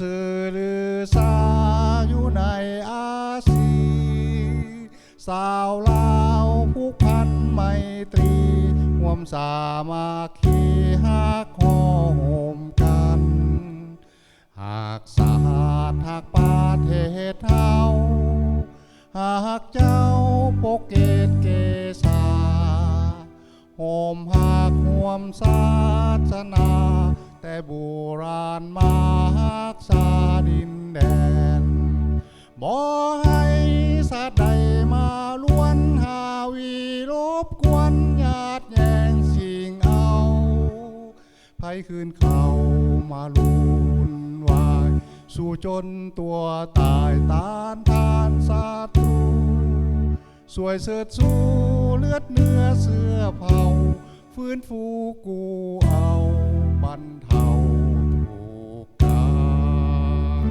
ຊື່ລືຊາຢູ່ໃນອາຊີ ຊາວລາວຜູກພັນໄມຕີ ຮ່ວມສາມັກຄີຮັກຫໍ່ໂຮມກັນ ຮັກຊາດຮັກປະເທດເຮົາ ຮັກເຈົ້າປົກເກດເກສາ ໂຮມຮັກຮ່ວມສາສະໜາ ແຕ່ບູຮານມາຮັກສາດິນແດນ ບໍ່ໃຫ້ຊາດໃດມາລວນຫາວີລົບກວນ ຍາດແຍ່ງຊິງເອົາ ໃຜຄືນເຂົ້າມາວຸ່ນວາຍ ສູ້ຈົນຕົວຕາຍຕ້ານທານສັດຕູ ຊ່ວຍເຊີດຊູເລືອດເນື້ອເຊື້ອເຜົ່າ ຟື້ນຟູກູ້ເອົາບັນເທົາທຸກການ.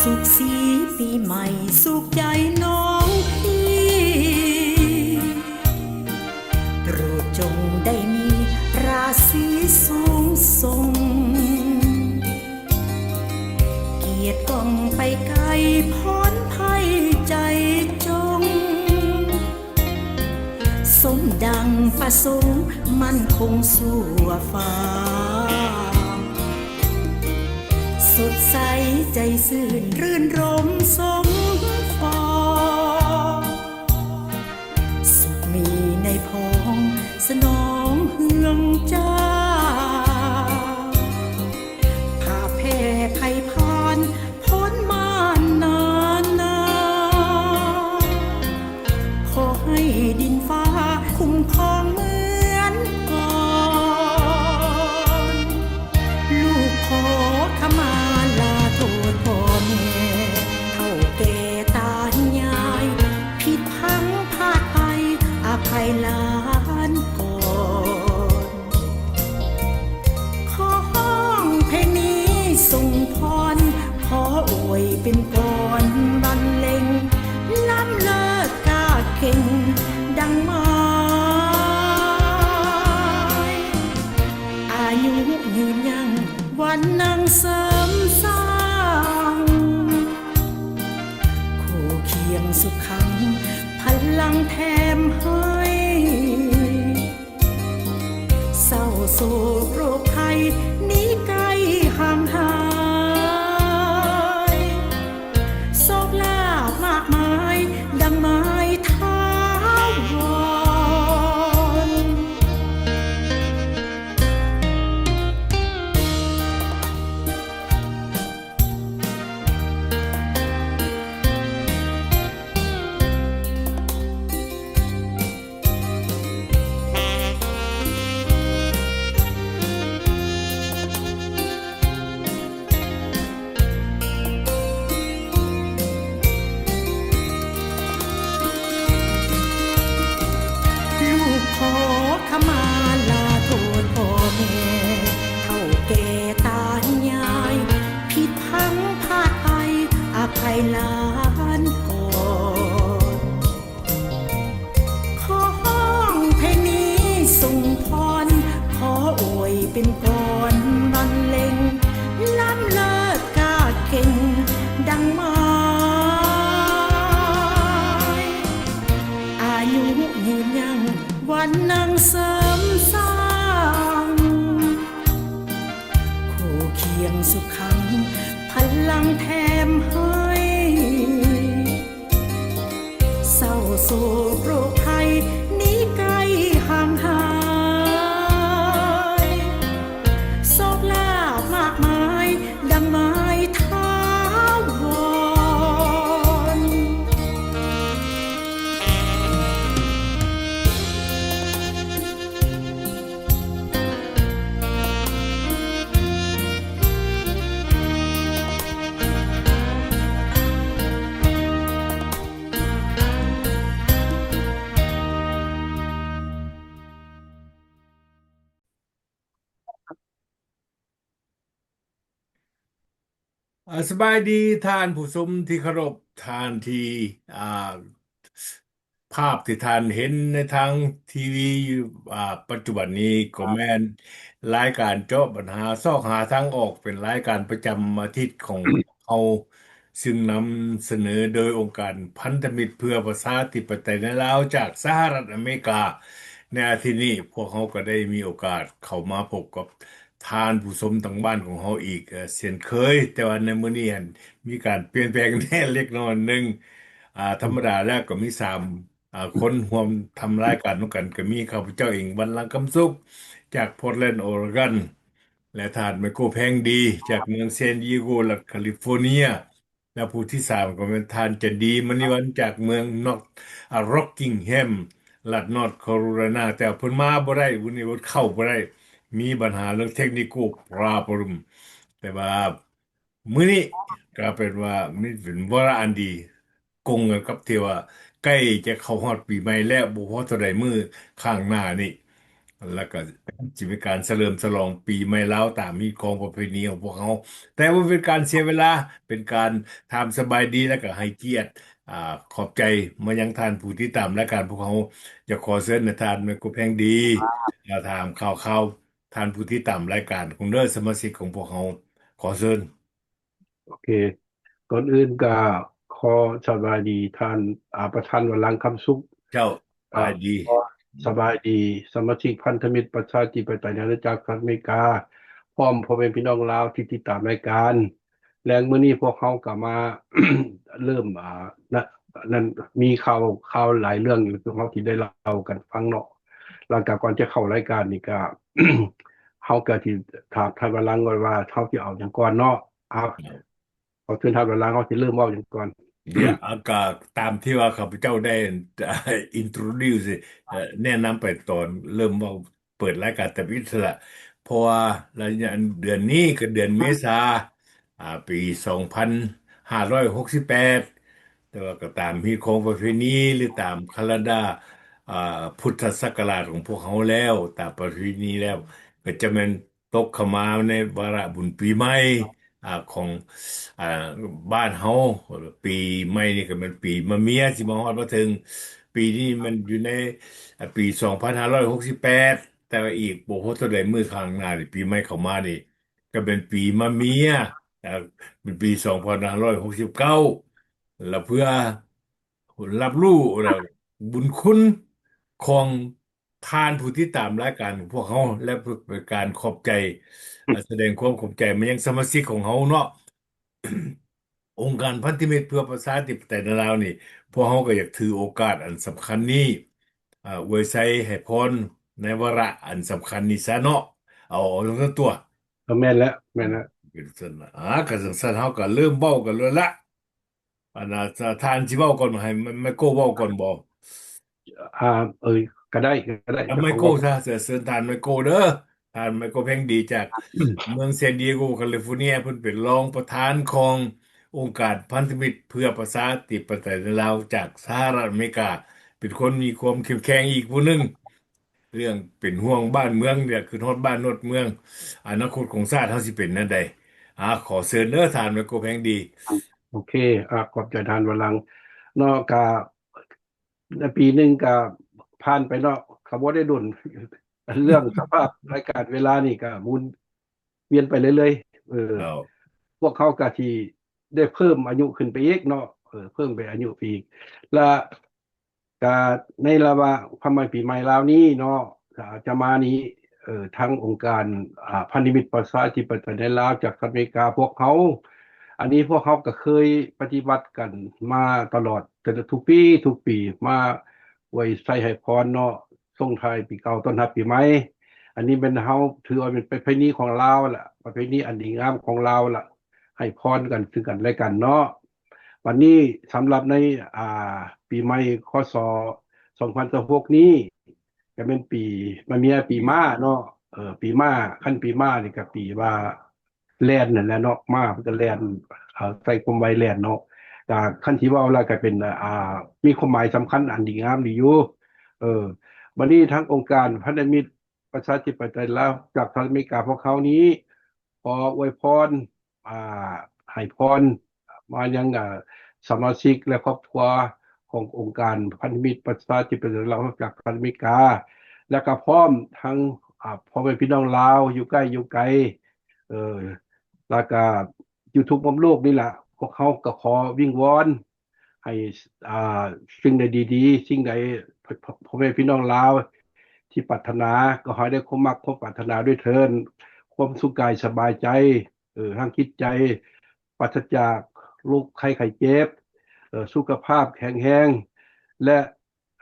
ສຸກສີປີໃໝ່ສຸກໃຈນ້ອງພີ່ ໂປດຈົ່ງໄດ້ມີລາສີສູງສົ່ງ ກຽດກ້ອງໄປໄກ ພອນໄພໃຈຈົ່ງ ສົມດັ່ງປະສົງ ໝັ້ນຄົງຊົ່ວຟ້າ ສົດໃສໃຈຊື່ນ ລື່ນລົມສົມຟອງ ສຸກມີໃນພອງ ສະໜອງເຮືອງຈ້າ ພາແຜ່ໄພຜ່ານ ພົ້ນມານນານາ ຂໍໃຫ້ດິນຟ້າຄຸ້ມຄອງເໝືອນກ່ອນ ລູກຂໍຂະມາລາໂທດພໍ່ແມ່ ເຖົ້າແກ່ຕາຍາຍ ຜິດພັງພາດໄພ ອະໄພຫຼານກ່ອນ ຂໍຮ້ອງເພງນີ້ສົ່ງພອນ ຂໍອວຍເປັນກອນບັນເລັງ ລ້ຳເລີດກາເກັ່ງດັ່ງໝາຍ ອາຍຸຍືນຍັງ ວັນນະເສີມສ້າງ ຄູ່ຄຽງສຸຂັງ ພະລັງແຖມໃຫ້ ເສົ້າໂສກໂລກໄພ ໜີໄກຫ່າງຫາຍ ໂຊກລາບມາກມາຍ ດັ່ງໄມ້ຖາວອນ. ລູກຂໍຂະມາລາໂທດພໍ່ແມ່ ເຖົ້າແກ່ຕາຍາຍ ຜິດພັງພາດໄພ ອະໄພຫຼານກ່ອນ ຂໍຮ້ອງເພງນີ້ສົ່ງພອນ ຂໍອວຍເປັນກອນບັນເລັງ ລ້ຳເລີດກາເກັ່ງດັ່ງໝາຍ ອາຍຸຍືນຍັງ ວັນນະເສີມສ້າງ ຄູ່ຄຽງສຸຂັງ ພະລັງແຖມໃຫ້ ເສົ້າໂສກໂລກໄພ ໜີໄກຫ່າງຫາຍ ໂຊ ອາ ສະບາຍດີທ່ານຜູ້ຊົມທີ່ເຄົາລົບ, ທ່ານທີ່ ອາ ພາບທີ່ທ່ານເຫັນໃນທາງທີວີຢູ່ ອາ ປັດຈຸບັນນີ້ກໍແມ່ນລາຍການເຈາະບັນຫາ ຊອກຫາທາງອອກ ເປັນລາຍການປະຈຳອາທິດຂອງເຮົາ ຊຶ່ງນຳສະເໜີໂດຍອົງການພັນທະມິດເພື່ອປະຊາທິປະໄຕໃນລາວ ຈາກສະຫະລັດອາເມລິກາ. ໃນອາທິດນີ້ ພວກເຮົາກໍໄດ້ມີໂອກາດເຂົ້າມາພົບກັບທ່ານຜູ້ຊົມທາງບ້ານຂອງເຮົາອີກ ເອີ ເຊັ່ນເຄີຍ, ແຕ່ວ່າໃນມື້ນີ້ຫັ້ນມີການປ່ຽນແປງແດ່ເລັກນ້ອຍໜຶ່ງ. ອາ ທຳມະດາແລ້ວກໍມີສາມ ອາ ຄົນຮ່ວມທຳລາຍການນຳກັນ ກໍມີຂ້າພະເຈົ້າເອງ ວັນລັງ ຄຳສຸກ ຈາກ Portland Oregon ແລະ ທ່ານ ໄມໂກ ແພງດີ ຈາກເມືອງ San Diego ລັດ California ແລະ ຜູ້ທີສາມກໍແມ່ນທ່ານ ຈັນດີ ມະນີວັນ ຈາກເມືອງ North ອາ Rockingham ລັດ North Carolina. ແຕ່ເພິ່ນມາບໍ່ໄດ້, ມື້ນີ້ເພິ່ນເຂົ້າບໍ່ໄດ້, ມີບັນຫາເລື່ອງ technical problem. ແຕ່ວ່າມື້ນີ້ກໍເປັນວ່າມັນເປັນວາລະອັນດີ ກົງກັນກັບທີ່ວ່າໃກ້ຈະເຂົ້າຮອດປີໃໝ່ແລ້ວ ບໍ່ພໍເທົ່າໃດມື້ຂ້າງໜ້ານີ້ ແລ້ວກໍຈະມີການສະເຫຼີມສະຫຼອງປີໃໝ່ລາວຕາມຮີດຄອງປະເພນີຂອງພວກເຮົາ. ແຕ່ບໍ່ເປັນການເສຍເວລາ, ເປັນການຖາມສະບາຍດີ ແລ້ວກໍໃຫ້ກຽດ ອາ ຂອບໃຈມາຍັງທ່ານຜູ້ຕິດຕາມລາຍການພວກເຮົາ. ຢາກຂໍເຊີນໃຫ້ທ່ານ ໄມໂກ ແພງດີ ອາ ຖາມຂ່າວໆ ທ່ານຜູ້ຕິດຕາມລາຍການຂອງເດີ ສະມາຊິກຂອງພວກເຮົາ. ຂໍເຊີນ. ໂອເຄ ກ່ອນອື່ນກໍຂໍສະບາຍດີທ່ານ ອາ ປະທານວັນລັງ ຄຳສຸກ. ເຈົ້າ ສະບາຍດີ. ຂໍສະບາຍດີສະມາຊິກພັນທະມິດປະຊາທິປະໄຕໃນອານາຈັກສະຫະລັດອາເມລິກາ ພ້ອມພໍ່ແມ່ພີ່ນ້ອງລາວທີ່ຕິດຕາມລາຍການ. ແລະ ມື້ນີ້ພວກເຮົາກໍມາເລີ່ມ ອາ ນະ ນັ້ນ ມີຂ່າວ ຂ່າວຫຼາຍເລື່ອງຢູ່ ພວກເຮົາທີ່ໄດ້ເລົ່າກັນຟັງເນາະ. ແລ້ວກໍກ່ອນຈະເຂົ້າລາຍການນີ້ກໍ ເຮົາກໍຊິຖາມທ່ານວັນລັງກ່ອນວ່າ ເຮົາຊິເອົາຫຍັງກ່ອນເນາະ. ເອົາ ເອົາ ເຊີນທ່ານວັນລັງ ເຮົາຊິເລີ່ມເວົ້າຫຍັງກ່ອນ? ດຽວ ອາ ກໍຕາມທີ່ວ່າຂ້າພະເຈົ້າໄດ້ introduce ເອີ ແນະນຳໄປຕອນເລີ່ມເວົ້າ ເປີດລາຍການຕຳອິດຫັ້ນລະ ເພາະວ່າລະຍະເດືອນນີ້ກໍເດືອນເມສາ ອາ ປີສອງພັນຫ້າຮ້ອຍຫົກສິບແປດ ແຕ່ວ່າກໍຕາມຮີດຄອງປະເພນີ ຫຼື ຕາມຄາລະເດາ ອາ ພຸດທະສັກກະລາດຂອງພວກເຮົາແລ້ວ ຕາມປະເພນີແລ້ວ ກໍຈະແມ່ນຕົກເຂົ້າມາໃນວາລະບຸນປີໃໝ່ ອາ ຂອງ ອາ ບ້ານເຮົາ. ປີໃໝ່ນີ້ກໍແມ່ນປີມະເມຍ ຊິມາຮອດມາເຖິງ ປີນີ້ມັນຢູ່ໃນ ອາ ປີສອງພັນຫ້າຮ້ອຍຫົກສິບແປດ ແຕ່ວ່າອີກບໍ່ພໍເທົ່າໃດມື້ຂ້າງໜ້ານີ້ ປີໃໝ່ເຂົ້າມານີ້ ກໍເປັນປີມະເມຍ ເປັນປີສອງພັນຫ້າຮ້ອຍຫົກສິບເກົ້າ ແລ້ວເພື່ອຮັບຮູ້ແລ້ວບຸນຄຸນຂອງທ່ານຜູ້ຕິດຕາມລາຍການຂອງພວກເຮົາ ແລະ ເພື່ອເປັນການຂອບໃຈ ສະແດງຄວາມຂອບໃຈມາຍັງສະມາຊິກຂອງເຮົາເນາະ. ອົງການພັນທະມິດເພື່ອປະຊາທິປະໄຕໃນລາວນີ້ ພວກເຮົາກໍຢາກຖືໂອກາດອັນສຳຄັນນີ້ ອາ ອວຍໄຊໃຫ້ພອນໃນວາລະອັນສຳຄັນນີ້ຊະເນາະ. ເອົາ ເອົາຈັ່ງຊັ້ນຕົວະ. ກໍແມ່ນແລ້ວ ແມ່ນແລ້ວ. ເປັນຊັ້ນນະ. ອາ ກໍຈັ່ງຊັ້ນເຮົາກໍເລີ່ມເວົ້າກັນເລີຍລະ. ອັນນ່າ ທ່ານຊິເວົ້າກ່ອນ ໃຫ້ໄມໂກເວົ້າກ່ອນບໍ່? ອາ ເອີ ກໍໄດ້ ກໍໄດ້. ອາ ໄມໂກຊະ ເຊີນທ່ານໄມໂກເດີ. ທ່ານໄມໂຄ ແພງດີ ຈາກເມືອງ San Diego California ເພິ່ນເປັນຮອງປະທານຂອງອົງການພັນທະມິດເພື່ອປະຊາທິປະໄຕໃນລາວ ຈາກສະຫະລັດອາເມລິກາ ເປັນຄົນມີຄວາມເຂັ້ມແຂງອີກຜູ້ໜຶ່ງ ເລື່ອງເປັນຫ່ວງບ້ານເມືອງ ຢາກຂຶ້ນຮອດບ້ານຮອດເມືອງ ອະນາຄົດຂອງຊາດເຮົາຊິເປັນແນວໃດ. ອາ ຂໍເຊີນເດີທ່ານໄມໂຄ ແພງດີ. ໂອເຄ ອາ ຂອບໃຈທ່ານວັນລັງເນາະ. ກະ ໃນປີໜຶ່ງກໍຜ່ານໄປເນາະ ກໍບໍ່ໄດ້ດົນ ເລື່ອງສະພາບລາຍການເວລານີ້ກໍໝູນວຽນໄປເລື້ອຍໆ ເອີ ພວກເຮົາກໍຊິໄດ້ເພີ່ມອາຍຸຂຶ້ນໄປອີກເນາະ ເອີ ເພີ່ມໄປອາຍຸໄປອີກ ລະກະໃນລະຫວ່າງຄວາມໝາຍປີໃໝ່ລາວນີ້ເນາະ ກະຈະມານີ້ ເອີ ທາງອົງການ ອາ ພັນທະມິດປະຊາທິປະໄຕໃນລາວ ຈາກສະຫະລັດອາເມລິກາ ພວກເຮົາ ອັນນີ້ພວກເຮົາກໍເຄີຍປະຕິບັດກັນມາຕະຫຼອດ ແຕ່ທຸກປີ ທຸກປີ ມາອວຍໄຊໃຫ້ພອນເນາະ ສົ່ງທ້າຍປີເກົ່າ ຕ້ອນຮັບປີໃໝ່. ອັນນີ້ແມ່ນເຮົາຖືວ່າເປັນປະເພນີຂອງລາວລະ ປະເພນີອັນດີງາມຂອງລາວລະ ໃຫ້ພອນກັນ ຊຶ່ງກັນແລະກັນເນາະ. ບັດນີ້ສຳລັບໃນ ອາ ປີໃໝ່ ຄ.ສ. ສອງພັນຊາວຫົກນີ້ ກໍແມ່ນປີມະເມຍປີມ້າເນາະ ເອີ ປີມ້າ ຄັນປີມ້ານີ້ກໍປີວ່າ ແລ່ນນັ້ນແຫຼະເນາະ ມ້າເພິ່ນກໍແລ່ນ ອາ ໃຊ້ຄວາມໄວແລ່ນເນາະ. ກະຄັນຊິເວົ້າແລ້ວກໍເປັນ ອາ ມີຄວາມໝາຍສຳຄັນອັນດີງາມດີຢູ່. ເອີ ບັດນີ້ທາງອົງການພັນທະມິດປະຊາທິປະໄຕລາວ ຈາກສະຫະລັດອາເມລິກາ ພວກເຮົານີ້ຂໍອວຍພອນ ອາ ຫ້ພອນມາຍັງ ເອີ່ ສະມາຊິກ ແລະ ຄອບຄົວຂອງອົງການພັນທະມິດປະຊາທິປະໄຕລາວ ຈາກສະຫະລັດອາເມລິກາ ແລະ ກໍພ້ອມທັງ ອາ ພໍ່ແມ່ພີ່ນ້ອງລາວຢູ່ໃກ້ຢູ່ໄກ ເອີ ແລ້ວກໍຢູ່ທົ່ວໂລກນີ້ລະ. ພວກເຮົາກໍຂໍວິງວອນ ໃຫ້ ອ່າ ສິ່ງໃດດີໆ ສິ່ງໃດ ພໍ່ ພໍ່ແມ່ພີ່ນ້ອງລາວທີ່ປາດຖະໜາ ກໍໃຫ້ໄດ້ຄວາມມັກຄວາມປາດຖະໜາດ້ວຍເທີ້ນ, ຄວາມສຸກກາຍສະບາຍໃຈ ເອີ ທາງຈິດໃຈ, ປາສະຈາກໂລກໄຂ້ໄຂ້ເຈັບ, ເອີ ສຸຂະພາບແຂງແຮງ ແລະ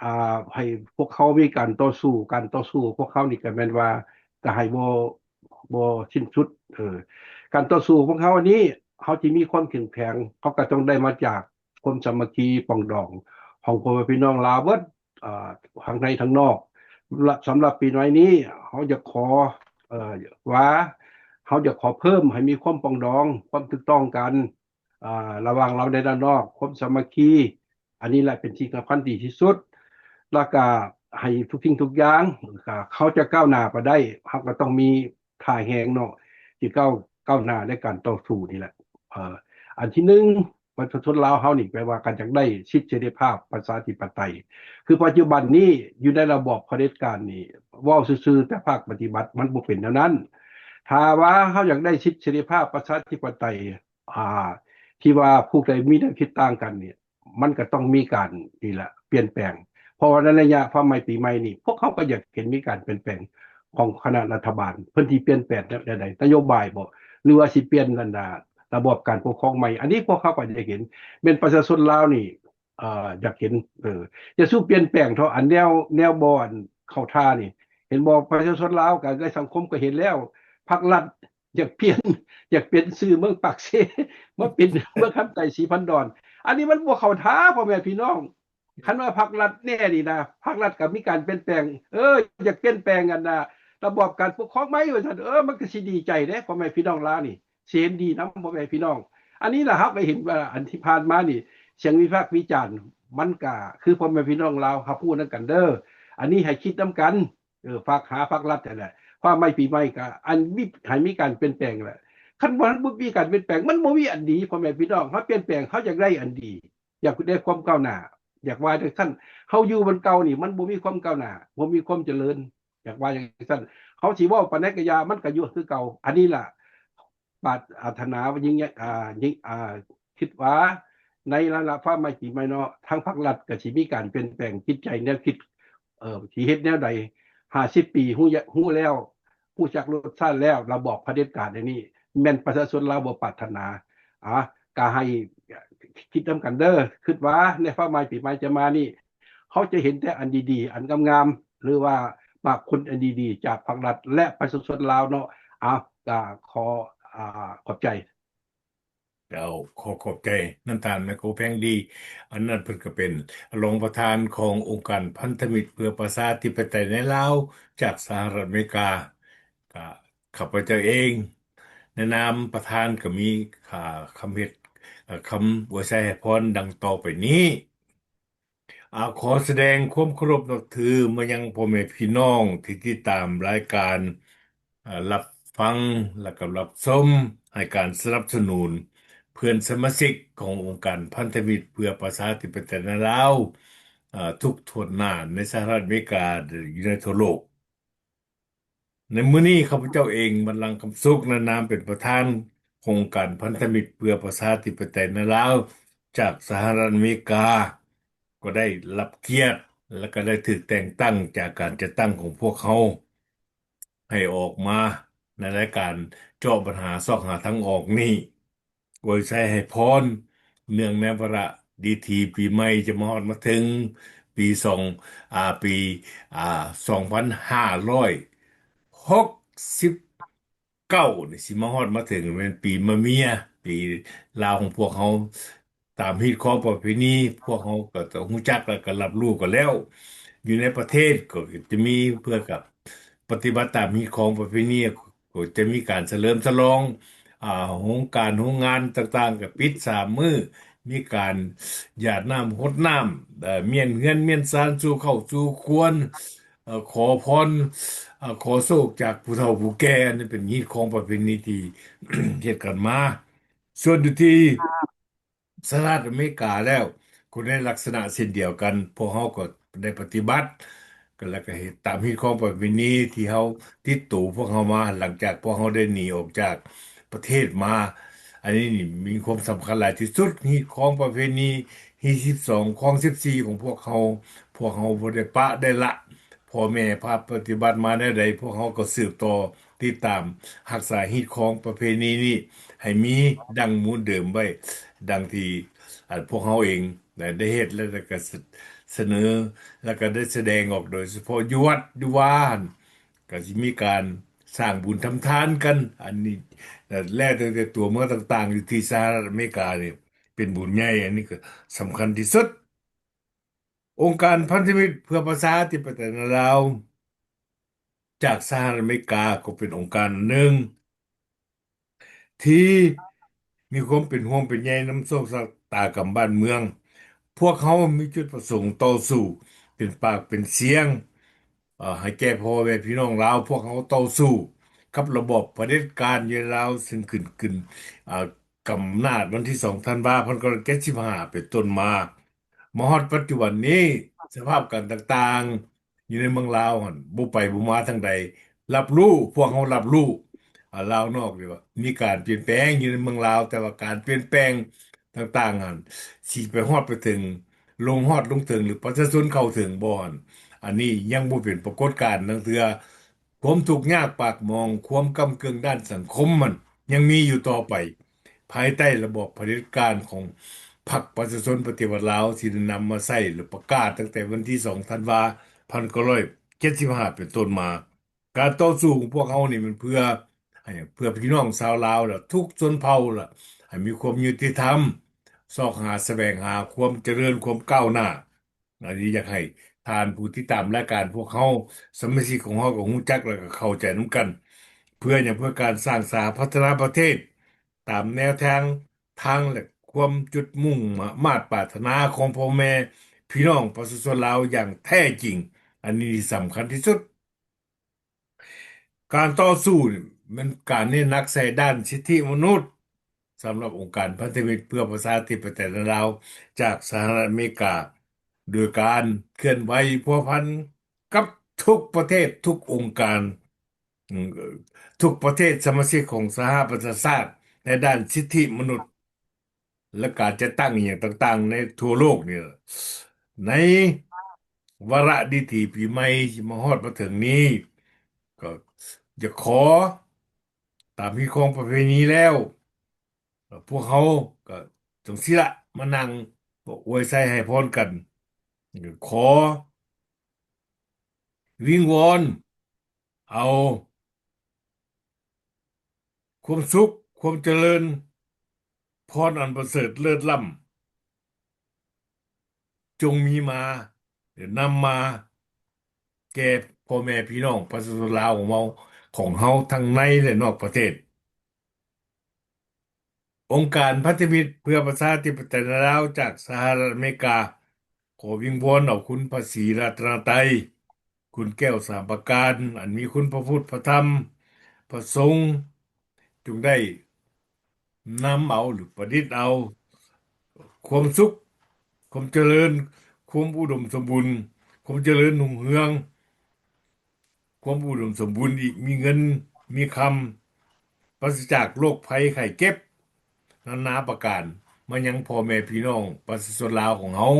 ອ່າ ໃຫ້ພວກເຮົາມີການຕໍ່ສູ້. ການຕໍ່ສູ້ຂອງພວກເຮົານີ້ກໍແມ່ນວ່າ ກໍໃຫ້ບໍ່ ບໍ່ສິ້ນສຸດ. ເອີ ການຕໍ່ສູ້ຂອງພວກເຮົາອັນນີ້ ເຮົາຊິມີຄວາມເຂັ້ມແຂງ ເຮົາກໍຕ້ອງໄດ້ມາຈາກຄວາມສາມັກຄີປອງດອງຂອງພໍ່ແມ່ພີ່ນ້ອງລາວເບິດ ເອີ ທັງໃນທັງນອກ. ສຳລັບປີໃໝ່ນີ້ ເຮົາຢາກຂໍ ເອີ ວ່າ ເຮົາຢາກຂໍເພີ່ມໃຫ້ມີຄວາມປອງດອງ ຄວາມຖືກຕ້ອງກັນ ອ່າ ລະຫວ່າງລາວໃນລາວນອກ, ຄວາມສາມັກຄີ ອັນນີ້ແຫຼະເປັນສິ່ງສຳຄັນທີ່ສຸດ. ແລ້ວກະໃຫ້ທຸກສິ່ງທຸກຢ່າງ ກະເຮົາຈະກ້າວໜ້າໄປໄດ້ ເຮົາກໍຕ້ອງມີທ່າແຮງເນາະ ທີ່ກ້າວ ກ້າວໜ້າໃນການຕໍ່ສູ້ນີ້ແຫຼະ. ເອີ ອັນທີໜຶ່ງ ປະຊາຊົນລາວເຮົານີ້ ແປວ່າການຢາກໄດ້ສິດເສລີພາບປະຊາທິປະໄຕ. ຄືປັດຈຸບັນນີ້ ຢູ່ໃນລະບອບຜະເດັດການນີ້ ເວົ້າຊື່ໆ ແຕ່ພາກປະຕິບັດມັນບໍ່ເປັນແນວນັ້ນ. ຖ້າວ່າເຮົາຢາກໄດ້ສິດເສລີພາບປະຊາທິປະໄຕ ອ່າ ທີ່ວ່າຜູ້ໃດມີແນວຄິດຕ່າງກັນນີ້ ມັນກໍຕ້ອງມີການນີ້ລະ ປ່ຽນແປງ. ເພາະວ່າໃນໄລຍະຟ້າໃໝ່ປີໃໝ່ນີ້ ພວກເຮົາກໍຢາກເຫັນມີການປ່ຽນແປງຂອງຄະນະລັດຖະບານ. ເພິ່ນຊິປ່ຽນແປງແນວໃດ? ນະໂຍບາຍບໍ ຫຼືວ່າຊິປ່ຽນອັນນາ ລະບອບການປົກຄອງໃໝ່? ອັນນີ້ພວກເຮົາກໍຢາກເຫັນ. ແມ່ນປະຊາຊົນລາວນີ້ ເອີ ຢາກເຫັນ ເອີ ຈະສູ້ປ່ຽນແປງເທາະ ອັນແນວ ແນວບໍ່ ອັນເຂົ້າທ່ານີ້ ເຫັນບໍ່? ປະຊາຊົນລາວກໍ ໃນສັງຄົມກໍເຫັນແລ້ວ ພັກລັດ ຢາກປ່ຽນ ຢາກປ່ຽນຊື່ເມືອງປາກເຊ ມາເປັນເມືອງຄຳໄຕ ສີພັນດອນ. ອັນນີ້ມັນບໍ່ເຂົ້າທ່າ ພໍ່ແມ່ພີ່ນ້ອງ. ຄັນວ່າພັກລັດແນ່ນີ້ນະ ພັກລັດກໍມີການປ່ຽນແປງ ເອີ ຢາກປ່ຽນແປງອັນນາ ລະບອບການປົກຄອງໃໝ່ວ່າຊັ້ນ ເອີ ມັນກໍຊິດີໃຈເດ້ ພໍ່ແມ່ພີ່ນ້ອງລາວນີ້ ຊິເຫັນດີນຳ ພໍ່ແມ່ພີ່ນ້ອງ. ອັນນີ້ລະ ເຮົາກໍເຫັນວ່າ ອັນທີ່ຜ່ານມານີ້ ສຽງວິພາກວິຈານ ມັນກໍຄືພໍ່ແມ່ພີ່ນ້ອງລາວຮັບຮູ້ນຳກັນເດີ້. ອັນນີ້ໃຫ້ຄິດນຳກັນ. ເອີ ຝາກຫາພັກລັດຫັ້ນແຫຼະ ຟ້າໃໝ່ປີໃໝ່ກໍອັນມີ ໃຫ້ມີການປ່ຽນແປງແຫຼະ. ຄັນບໍ່ທັນ ບໍ່ມີການປ່ຽນແປງ ມັນບໍ່ມີອັນດີ ພໍ່ແມ່ພີ່ນ້ອງ. ເຮົາປ່ຽນແປງ ເຮົາຢາກໄດ້ອັນດີ ຢາກໄດ້ຄວາມກ້າວໜ້າ ຢາກວ່າຈັ່ງຊັ້ນ. ເຮົາຢູ່ບ່ອນເກົ່ານີ້ ມັນບໍ່ມີຄວາມກ້າວໜ້າ ບໍ່ມີຄວາມຈະເລີນ ຢາກວ່າຈັ່ງຊັ້ນ. ເຮົາຊິເວົ້າປານໃດກໍຢ່າ ມັນກໍຢູ່ຄືເກົ່າ. ອັນນີ້ລະ ປາດຖະໜາວ່າຍິ່ງໃຫຍ່ ອ່າ ຍິ່ງ ອ່າ ຄິດວ່າໃນລະດັບຟ້າໃໝ່ປີໃໝ່ເນາະ ທາງພັກລັດກໍຊິມີການປ່ຽນແປງຈິດໃຈແນວຄິດ ເອີ ຊິເຮັດແນວໃດ. ຫ້າສິບປີ ຮູ້ ຮູ້ແລ້ວ ຮູ້ຈັກລົດຊາດແລ້ວ ລະບອບຜະເດັດການອັນນີ້ ແມ່ນປະຊາຊົນລາວບໍ່ປາດຖະໜາ. ອາ ກໍໃຫ້ຄິດນຳກັນເດີ້ ຄິດວ່າໃນຟ້າໃໝ່ປີໃໝ່ຈະມານີ້ ເຮົາຈະເຫັນແຕ່ອັນດີໆ ອັນງາມໆ ຫຼືວ່າໝາກຜົນອັນດີໆ ຈາກພັກລັດ ແລະ ປະຊາຊົນລາວເນາະ. ອາ ກໍຂໍ ອາ ຂອບໃຈ. ເຈົ້າ ຂໍຂອບໃຈນຳທ່ານໄມໂຄແພງດີ. ອັນນັ້ນເພິ່ນກໍເປັນຮອງປະທານຂອງອົງການພັນທະມິດເພື່ອປະຊາທິປະໄຕໃນລາວ ຈາກສະຫະລັດອາເມລິກາ. ກະຂ້າພະເຈົ້າເອງ ໃນນາມປະທານກໍມີ ອ່າ ຄຳເຮັດ ເອີ ຄຳອວຍໄຊໃຫ້ພອນດັ່ງຕໍ່ໄປນີ້. ອາ ຂໍສະແດງຄວາມເຄົາລົບນັບຖືມາຍັງພໍ່ແມ່ພີ່ນ້ອງທີ່ຕິດຕາມລາຍການ ເອີ ຮັບຟັງ ແລະ ກໍຮັບຊົມ ໃຫ້ການສະໜັບສະໜູນເພື່ອນສະມາຊິກຂອງອົງການພັນທະມິດເພື່ອປະຊາທິປະໄຕໃນລາວ ເອີ ທຸກທົ່ວໜ້າໃນສະຫະລັດອາເມລິກາ ແລະ ຢູ່ໃນທົ່ວໂລກ. ໃນມື້ນີ້ ຂ້າພະເຈົ້າເອງ ບັນລັງຄຳສຸກ ໃນນາມເປັນປະທານໂຄງການພັນທະມິດເພື່ອປະຊາທິປະໄຕໃນລາວ ຈາກສະຫະລັດອາເມລິກາ ກໍໄດ້ຮັບກຽດ ແລະ ກໍໄດ້ຖືກແຕ່ງຕັ້ງຈາກການຈັດຕັ້ງຂອງພວກເຮົາ ໃຫ້ອອກມາໃນລາຍການເຈາະບັນຫາຊອກຫາທາງອອກນີ້. ອວຍໄຊໃຫ້ພອນ ເນື່ອງໃນວາລະດີທີປີໃໝ່ຈະມາຮອດມາເຖິງປີສອງ ອາ ປີ ອາ ສອງພັນຫ້າຮ້ອຍຫົກສິບເກົ້ານີ້ ຊິມາຮອດມາເຖິງແມ່ນປີມະເມຍ ປີລາວຂອງພວກເຮົາ. ຕາມຮີດຄອງປະເພນີ ພວກເຮົາກໍຕ້ອງຮູ້ຈັກ ແລະ ກໍຮັບຮູ້ກັນແລ້ວ ຢູ່ໃນປະເທດກໍຈະມີເພື່ອກັບປະຕິບັດຕາມຮີດຄອງປະເພນີ ກໍຈະມີການສະເຫຼີມສະຫຼອງ ອາ ໂຮງການໂຮງງານຕ່າງໆກໍປິດສາມມື້ ມີການຢາດນ້ຳຫົດນ້ຳ ເອີ ມ້ຽນເຮືອນມ້ຽນຊານສູ່ເຂົ້າສູ່ຄວນ ເອີ ຂໍພອນ ເອີ ຂໍໂຊກຈາກຜູ້ເຖົ້າຜູ້ແກ່. ອັນນີ້ເປັນຮີດຄອງປະເພນີທີ່ເຮັດກັນມາ. ສ່ວນຢູ່ທີ່ສະຫະລັດອາເມລິກາແລ້ວ ກໍໃນລັກສະນະເຊັ່ນດຽວກັນ, ພວກເຮົາກໍໄດ້ປະຕິບັດ ແລ້ວກໍເຮັດຕາມຮີດຄອງປະເພນີທີ່ເຮົາ ຕິດໂຕພວກເຮົາມາ ຫຼັງຈາກພວກເຮົາໄດ້ໜີອອກຈາກປະເທດມາ. ອັນນີ້ນີ້ມີຄວາມສຳຄັນຫຼາຍທີ່ສຸດ, ຮີດຄອງປະເພນີ ຮີດສິບສອງ ຄອງສິບສີ່ຂອງພວກເຮົາ, ພວກເຮົາບໍ່ໄດ້ປະໄດ້ລະ ພໍ່ແມ່ພາປະຕິບັດມາແນວໃດ, ພວກເຮົາກໍສືບຕໍ່ຕິດຕາມຮັກສາຮີດຄອງປະເພນີນີ້ໃຫ້ມີດັ່ງມູນເດີມໄວ້, ດັ່ງທີ່ ອັນພວກເຮົາເອງໄດ້ເຮັດ ແລ້ວກໍສະ ສະເໜີ ແລ້ວກໍໄດ້ສະແດງອອກ ໂດຍສະເພາະຢູ່ວັດຢູ່ວາຫັ້ນ ກໍຊິມີການສ້າງບຸນທຳທານກັນ. ອັນນີ້ແລ້ວ ແລ້ວຕັ້ງແຕ່ຕົວເມືອງຕ່າງໆ ຢູ່ທີ່ສະຫະລັດອາເມລິການີ້ ເປັນບຸນໃຫຍ່, ອັນນີ້ກໍສຳຄັນທີ່ສຸດ. ອົງການພັນທະມິດເພື່ອປະຊາທິປະໄຕໃນລາວ ຈາກສະຫະລັດອາເມລິກາ ກໍເປັນອົງການອັນໜຶ່ງ ທີ່ມີຄວາມເປັນຫ່ວງເປັນໃຍນຳໂຊກຊະຕາກຳບ້ານເມືອງ. ພວກເຮົາມີຈຸດປະສົງຕໍ່ສູ້ເປັນປາກເປັນສຽງ ເອີ ໃຫ້ແກ່ພໍ່ແມ່ພີ່ນ້ອງລາວ. ພວກເຮົາຕໍ່ສູ້ກັບລະບອບຜະເດັດການຢູ່ລາວ ເຊິ່ງຂຶ້ນ ຂຶ້ນ ອາ ກຳອຳນາດວັນທີສອງທັນວາ ພັນເກົ້າຮ້ອຍເຈັດສິບຫ້າ ເປັນຕົ້ນມາ. ມາຮອດປັດຈຸບັນນີ້ ສະພາບການຕ່າງໆ ຢູ່ໃນເມືອງລາວຫັ້ນ ບໍ່ໄປບໍ່ມາທາງໃດ ຮັບຮູ້ ພວກເຮົາຮັບຮູ້ ອາ ລາວນອກນີ້ວ່າມີການປ່ຽນແປງຢູ່ໃນເມືອງລາວ, ແຕ່ວ່າການປ່ຽນແປງຕ່າງໆຫັ້ນ ຊິໄປຮອດໄປເຖິງ ລົງຮອດລົງເຖິງ ຫຼື ປະຊາຊົນເຂົ້າເຖິງບໍ່ຫັ້ນ ອັນນີ້ຍັງບໍ່ເປັນປາກົດການຈັ່ງເທື່ອ. ຄວາມທຸກຍາກປາກໝອງ, ຄວາມກ້ຳເກິ່ງດ້ານສັງຄົມຫັ້ນ ຍັງມີຢູ່ຕໍ່ໄປ ພາຍໃຕ້ລະບອບຜະເດັດການຂອງພັກປະຊາຊົນປະຕິວັດລາວ ທີ່ໄດ້ນຳມາໃຊ້ ແລະ ປະກາດຕັ້ງແຕ່ວັນທີສອງທັນວາ ພັນເກົ້າຮ້ອຍເຈັດສິບຫ້າ ເປັນຕົ້ນມາ. ການຕໍ່ສູ້ຂອງພວກເຮົານີ້ແມ່ນເພື່ອ ໃຫ້ ເພື່ອພີ່ນ້ອງຊາວລາວ ແລະ ທຸກຊົນເຜົ່າ ແລະ ໃຫ້ມີຄວາມຍຸຕິທຳ, ຊອກຫາສະແຫວງຫາຄວາມຈະເລີນ, ຄວາມກ້າວໜ້າ. ອັນນີ້ຢາກໃຫ້ທ່ານຜູ້ຕິດຕາມລາຍການພວກເຮົາ, ສະມາຊິກຂອງເຮົາກໍຮູ້ຈັກ ແລະ ກໍເຂົ້າໃຈນຳກັນ. ເພື່ອຫຍັງ? ເພື່ອການສ້າງສາພັດທະນາປະເທດ ຕາມແນວທາງ ທາງ ແລະ ຄວາມຈຸດມຸ່ງມາດປາດຖະໜາຂອງພໍ່ແມ່ພີ່ນ້ອງປະຊາຊົນລາວຢ່າງແທ້ຈິງ. ອັນນີ້ສຳຄັນທີ່ສຸດ. ການຕໍ່ສູ້ນີ້ແມ່ນການເນັ້ນໜັກໃສ່ດ້ານສິດທິມະນຸດ ສຳລັບອົງການພັນທະມິດເພື່ອປະຊາທິປະໄຕໃນລາວ ຈາກສະຫະລັດອາເມລິກາ ໂດຍການເຄື່ອນໄຫວພົວພັນກັບທຸກປະເທດ, ທຸກອົງການ, ເອີ ທຸກປະເທດສະມາຊິກຂອງສະຫະປະຊາຊາດໃນດ້ານສິດທິມະນຸດ ແລະ ການຈັດຕັ້ງອີ່ຫຍັງຕ່າງໆໃນທົ່ວໂລກນີ້. ໃນວາລະດິຖີປີໃໝ່ທີ່ມາຮອດມາເຖິງນີ້ ກໍຢາກຂໍຕາມຮີດຄອງປະເພນີແລ້ວ ພວກເຮົາກໍຈັ່ງຊີ້ລະ ມານັ່ງອວຍໄຊໃຫ້ພອນກັນ. ຂໍວິງວອນເອົາຄວາມສຸກ, ຄວາມຈະເລີນ, ພອນອັນປະເສີດເລີດລ້ຳ ຈົ່ງມີມາ ແລະ ນຳມາແກ່ພໍ່ແມ່ພີ່ນ້ອງປະຊາຊົນລາວຂອງເຮົາ, ຂອງເຮົາທັງໃນ ແລະ ນອກປະເທດ. ອົງການພັນທະມິດເພື່ອປະຊາທິປະໄຕໃນລາວ ຈາກສະຫະລັດອາເມລິກາ ຂໍວິງວອນເອົາຄຸນພະສີລັດຕະນະໄຕ, ຄຸນແກ້ວສາມປະການ ອັນມີຄຸນພະພຸດ ພະທຳ ພະສົງ ຈົ່ງໄດ້ນຳເອົາ ຫຼື ປະດິດເອົາຄວາມສຸກ, ຄວາມຈະເລີນ, ຄວາມອຸດົມສົມບູນ, ຄວາມຈະເລີນຮຸ່ງເຮືອງ, ຄວາມອຸດົມສົມບູນອີກ, ມີເງິນມີຄຳ, ປາສະຈາກໂລກໄພໄຂ້ເຈັບນານາປະການ ມາຍັງພໍ່ແມ່ພີ່ນ້ອງປະຊາຊົນລາວຂອງເຮົາ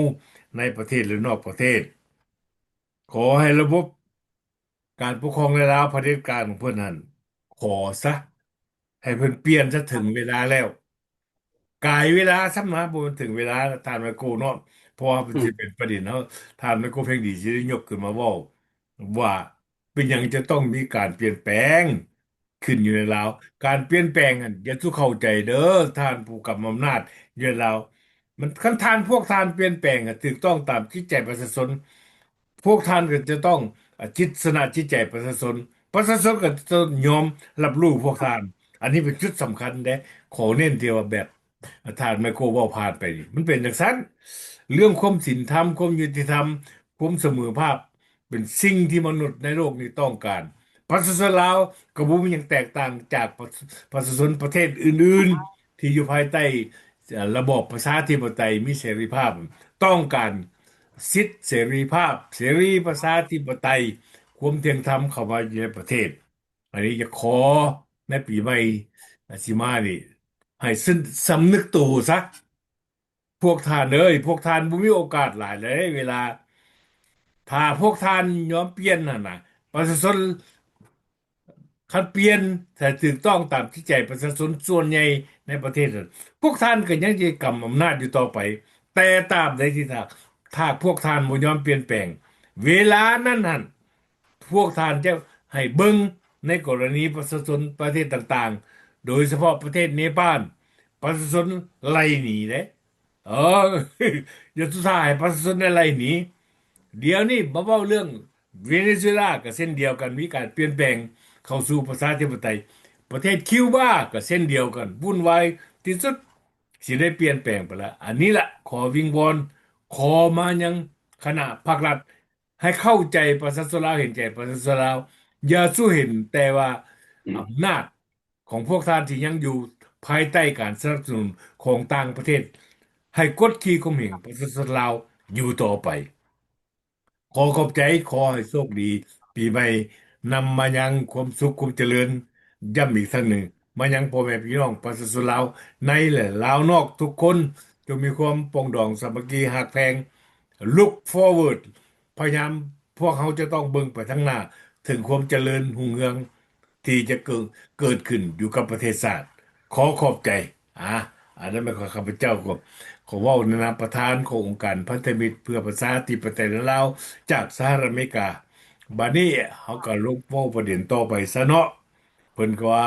ໃນປະເທດ ແລະ ນອກປະເທດ. ຂໍໃຫ້ລະບົບການປົກຄອງໃນລາວຜະເດັດການຂອງເພິ່ນຫັ້ນ ຂໍຊະ ໃຫ້ເພິ່ນປ່ຽນຊະ, ເຖິງເວລາແລ້ວ. ກາຍເວລາຊ້ຳນະ, ບໍ່ແມ່ນເຖິງເວລາ ທ່ານໄມໂກເນາະ, ເພາະວ່າມັນຊິເປັນປະເດັນເຮົາ, ທ່ານໄມໂກເພັງດີຊິໄດ້ຍົກຂຶ້ນມາເວົ້າວ່າ ເປັນຫຍັງຈະຕ້ອງມີການປ່ຽນແປງຂຶ້ນຢູ່ໃນລາວ. ການປ່ຽນແປງຫັ້ນ ຢ່າສູ່ເຂົ້າໃຈເດີ ທ່ານຜູ້ກຳອຳນາດຢູ່ໃນລາວ. ມັນ ຄັນທ່ານ ພວກທ່ານປ່ຽນແປງໃຫ້ຖືກຕ້ອງຕາມຈິດໃຈປະຊາຊົນ, ພວກທ່ານກໍຈະຕ້ອງ ອາ ຈິດຊະນະຈິດໃຈປະຊາຊົນ, ປະຊາຊົນກໍຈະຕ້ອງຍອມຮັບຮູ້ພວກທ່ານ. ອັນນີ້ເປັນຈຸດສຳຄັນເດ້. ຂໍເນັ້ນທີ່ວ່າແບບ ທ່ານໄມໂກເວົ້າຜ່ານໄປນີ້ ມັນເປັນຈັ່ງຊັ້ນ. ເລື່ອງຄວາມສິນທຳ, ຄວາມຍຸຕິທຳ, ຄວາມສະເໝີພາບ ເປັນສິ່ງທີ່ມະນຸດໃນໂລກນີ້ຕ້ອງການ. ປະຊາຊົນລາວກໍບໍ່ມີຫຍັງແຕກຕ່າງຈາກປະ ປະຊາຊົນປະເທດອື່ນໆ. ທີ່ຢູ່ພາຍໃຕ້ ເອີ ລະບອບປະຊາທິປະໄຕ ມີເສລີພາບ ຕ້ອງການສິດເສລີພາບ ເສລີປະຊາທິປະໄຕ ຄວາມທ່ຽງທຳເຂົ້າມາຢູ່ໃນປະເທດ. ອັນນີ້ຈະຂໍໃນປີໃໝ່ຊິມານີ້ ໃຫ້ສຳ ສຳນຶກໂຕຊະ ພວກທ່ານເອີຍ, ພວກທ່ານບໍ່ມີໂອກາດຫຼາຍເລີຍເວລາ ຖ້າພວກທ່ານຍອມປ່ຽນຫັ້ນນະ ປະຊາຊົນ ຄັນປ່ຽນ ຖ້າຖືກຕ້ອງຕາມຈິດໃຈປະຊາຊົນສ່ວນໃຫຍ່ໃນປະເທດນັ້ນ ພວກທ່ານກໍຍັງຈະກຳອຳນາດຢູ່ຕໍ່ໄປ. ແຕ່ຕາບໃດທີ່ຖ້າ ຖ້າພວກທ່ານບໍ່ຍອມປ່ຽນແປງ ເວລານັ້ນຫັ້ນ ພວກທ່ານຈະໃຫ້ເບິ່ງໃນກໍລະນີປະຊາຊົນປະເທດຕ່າງໆ ໂດຍສະເພາະປະເທດເນປານ ປະຊາຊົນໄລ່ໜີເດ້. ເອີ ຢ່າສຸດທ້າຍໃຫ້ປະຊາຊົນໄດ້ໄລ່ໜີ. ດຽວນີ້ມາເວົ້າເລື່ອງເວເນຊູເອລາກໍເຊັ່ນດຽວກັນ ມີການປ່ຽນແປງເຂົ້າສູ່ປະຊາທິປະໄຕ. ປະເທດຄິວບາກໍເຊັ່ນດຽວກັນ ວຸ່ນວາຍທີ່ສຸດ ຊິໄດ້ປ່ຽນແປງໄປລະ. ອັນນີ້ລະ ຂໍວິງວອນ ຂໍມາຍັງຄະນະພັກລັດ ໃຫ້ເຂົ້າໃຈປະຊາຊົນລາວ ເຫັນໃຈປະຊາຊົນລາວ. ຢ່າສູ່ເຫັນແຕ່ວ່າອຳນາດຂອງພວກທ່ານທີ່ຍັງຢູ່ພາຍໃຕ້ການສະໜັບສະໜູນຂອງຕ່າງປະເທດ ໃຫ້ກົດຂີ່ຂົ່ມເຫງປະຊາຊົນລາວຢູ່ຕໍ່ໄປ. ຂໍຂອບໃຈ, ຂໍໃຫ້ໂຊກດີ, ປີໃໝ່ນຳມາຍັງຄວາມສຸກຄວາມຈະເລີນ. ຢ້ຳອີກຄັ້ງໜຶ່ງ ມາຍັງພໍ່ແມ່ພີ່ນ້ອງປະຊາຊົນລາວໃນ ແລະ ລາວນອກທຸກຄົນ ຈົ່ງມີຄວາມປອງດອງສາມັກຄີຮັກແພງ. Look forward ພະຍາຍາມ ພວກເຮົາຈະຕ້ອງເບິ່ງໄປທາງໜ້າ ເຖິງຄວາມຈະເລີນຮຸ່ງເຮືອງທີ່ຈະເກີດ ເກີດຂຶ້ນຢູ່ກັບປະເທດຊາດ. ຂໍຂອບໃຈ. ອາ ອັນນັ້ນແມ່ນຂອງຂ້າພະເຈົ້າ ກໍຂໍເວົ້າໃນນາມປະທານຂອງອົງການພັນທະມິດເພື່ອປະຊາທິປະໄຕໃນລາວ ຈາກສະຫະລັດອາເມລິກາ. ບາດນີ້ເຮົາກໍລົງເວົ້າປະເດັນຕໍ່ໄປຊະເນາະ. ເພິ່ນກໍວ່າ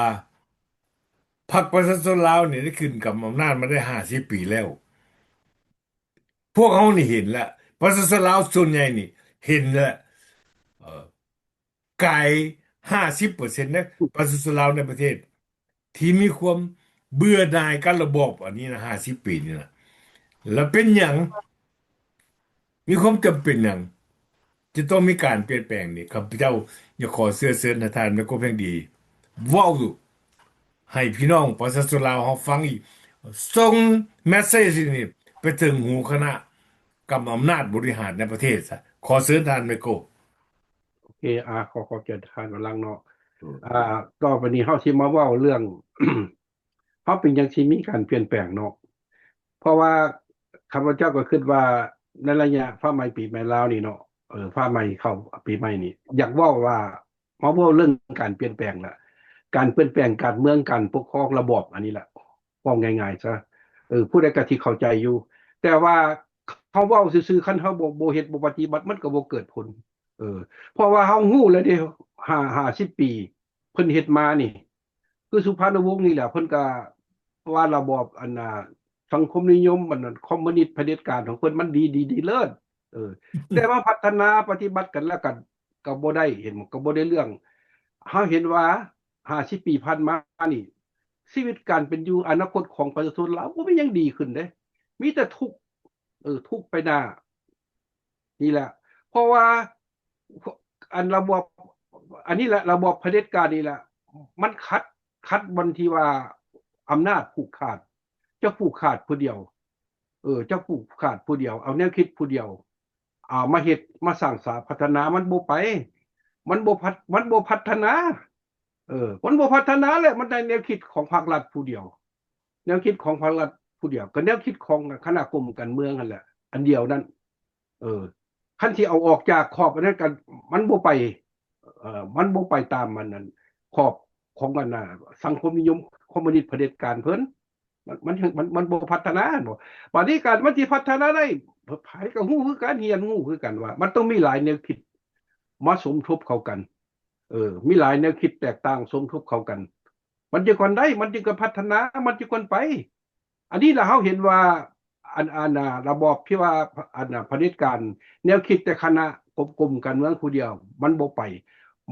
ພັກປະຊາຊົນລາວນີ້ໄດ້ຂຶ້ນກຳອຳນາດມາໄດ້ຫ້າສິບປີແລ້ວ. ພວກເຮົານີ້ເຫັນແລ້ວ, ປະຊາຊົນລາວສ່ວນໃຫຍ່ນີ້ເຫັນແລ້ວ, ເອີ ກາຍຫ້າສິບເປີເຊັນເດ້ ປະຊາຊົນລາວໃນປະເທດ ທີ່ມີຄວາມເບື່ອໜ່າຍກັບລະບອບອັນນີ້ນະ ຫ້າສິບປີນີ້ນະ. ແລ້ວເປັນຫຍັງ? ມີຄວາມຈຳເປັນຫຍັງ ຈະຕ້ອງມີການປ່ຽນແປງນີ້? ຂ້າພະເຈົ້າຢາກຂໍເຊື້ອເຊີນໃຫ້ທ່ານແມ່ກົບແຫ່ງດີ ເວົ້າໃຫ້ພີ່ນ້ອງປະຊາຊົນລາວເຮົາຟັງອີກ, ສົ່ງແມັດເສຈນີ້ໄປເຖິງຫູຄະນະກຳອຳນາດບໍລິຫານໃນປະເທດຊະ. ຂໍເຊີນທ່ານແມ່ກົບ. ໂອເຄ ອາ ຂໍຂອບໃຈທ່ານກຳລັງເນາະ. ອືມ ອາ ຕໍ່ໄປນີ້ເຮົາຊິມາເວົ້າເລື່ອງ ເຮົາເປັນຫຍັງຊິມີການປ່ຽນແປງເນາະ. ເພາະວ່າຂ້າພະເຈົ້າກໍຄິດວ່າໃນໄລຍະຟ້າໃໝ່ປີໃໝ່ລາວນີ້ເນາະ, ເອີ ຟ້າໃໝ່ເຂົ້າປີໃໝ່ນີ້ ຢາກເວົ້າວ່າ ມາເວົ້າເລື່ອງການປ່ຽນແປງລະ ການປ່ຽນແປງການເມືອງ ການປົກຄອງລະບອບອັນນີ້ລະ ເວົ້າງ່າຍໆຊະ. ເອີ ຜູ້ໃດກໍຊິເຂົ້າໃຈຢູ່, ແຕ່ວ່າເຮົາເວົ້າຊື່ໆ ຄັນເຮົາບໍ່ ບໍ່ເຮັດ ບໍ່ປະຕິບັດ ມັນກໍບໍ່ເກີດຜົນ. ເອີ ເພາະວ່າເຮົາຮູ້ແລ້ວເດ້ ຫ້າ ຫ້າສິບປີ ເພິ່ນເຮັດມານີ້ ຄືສຸພານຸວົງນີ້ແຫຼະ ເພິ່ນກໍວ່າລະບອບອັນນ່າ ສັງຄົມນິຍົມ ອັນນັ້ນ ຄອມມູນິດ ຜະເດັດການຂອງເພິ່ນມັນດີ ດີ ດີເລີດ. ເອີ ແຕ່ມາພັດທະນາປະຕິບັດກັນແລ້ວກໍ ກໍບໍ່ໄດ້ ເຫັນບໍ່ ກໍບໍ່ໄດ້ເລື່ອງ. ເຮົາເຫັນວ່າຫ້າສິບປີຜ່ານມານີ້ ຊີວິດການເປັນຢູ່ ອະນາຄົດຂອງປະຊາຊົນລາວບໍ່ມີຫຍັງດີຂຶ້ນເດ້ ມີແຕ່ທຸກ ເອີ ທຸກໄປໜ້າ. ນີ້ແຫຼະ ເພາະວ່າອັນລະບອບ ອັນນີ້ແຫຼະ ລະບອບຜະເດັດການນີ້ແຫຼະ ມັນຂັດ ຂັດບ່ອນທີ່ວ່າອຳນາດຜູກຂາດ ເຈົ້າຜູກຂາດຜູ້ດຽວ ເອີ ເຈົ້າຜູກຂາດຜູ້ດຽວ ເອົາແນວຄິດຜູ້ດຽວ ເອົາມາເຮັດ ມາສ້າງສາພັດທະນາ ມັນບໍ່ໄປ ມັນບໍ່ພັດ ມັນບໍ່ພັດທະນາ. ເອີ ມັນບໍ່ພັດທະນາແຫຼະ ມັນໄດ້ແນວຄິດຂອງພັກລັດຜູ້ດຽວ ແນວຄິດຂອງພັກລັດຜູ້ດຽວ ກໍແນວຄິດຂອງຄະນະກົມການເມືອງຫັ້ນແຫຼະ ອັນດຽວນັ້ນ. ເອີ ຄັນຊິເອົາອອກຈາກຂອບອັນນັ້ນກໍ ມັນບໍ່ໄປ ເອີ ມັນບໍ່ໄປຕາມອັນນັ້ນ ຂອບຂອງອັນນ່າ ສັງຄົມນິຍົມຄອມມູນິດຜະເດັດການເພິ່ນ ມັນ ມັນ ມັນ ມັນບໍ່ພັດທະນາ ແມ່ນບໍ່? ບາດນີ້ການມັນຊິພັດທະນາໄດ້ ໃຜກໍຮູ້ຄືກັນ ຮຽນຮູ້ຄືກັນວ່າ ມັນຕ້ອງມີຫຼາຍແນວຄິດມາສົມທົບເຂົ້າກັນ. ເອີ ມີຫຼາຍແນວຄິດແຕກຕ່າງສົມທົບເຂົ້າກັນ ມັນຈຶ່ງກ່ອນໄດ້ ມັນຈຶ່ງກ່ອນພັດທະນາ ມັນຈຶ່ງກ່ອນໄປ. ອັນນີ້ລະເຮົາເຫັນວ່າ ອັນ ອັນ ອາ ລະບອບທີ່ວ່າ ອັນ ອາ ຜະເດັດການ ແນວຄິດແຕ່ຄະນະກົມ ກົມການເມືອງຜູ້ດຽວ ມັນບໍ່ໄປ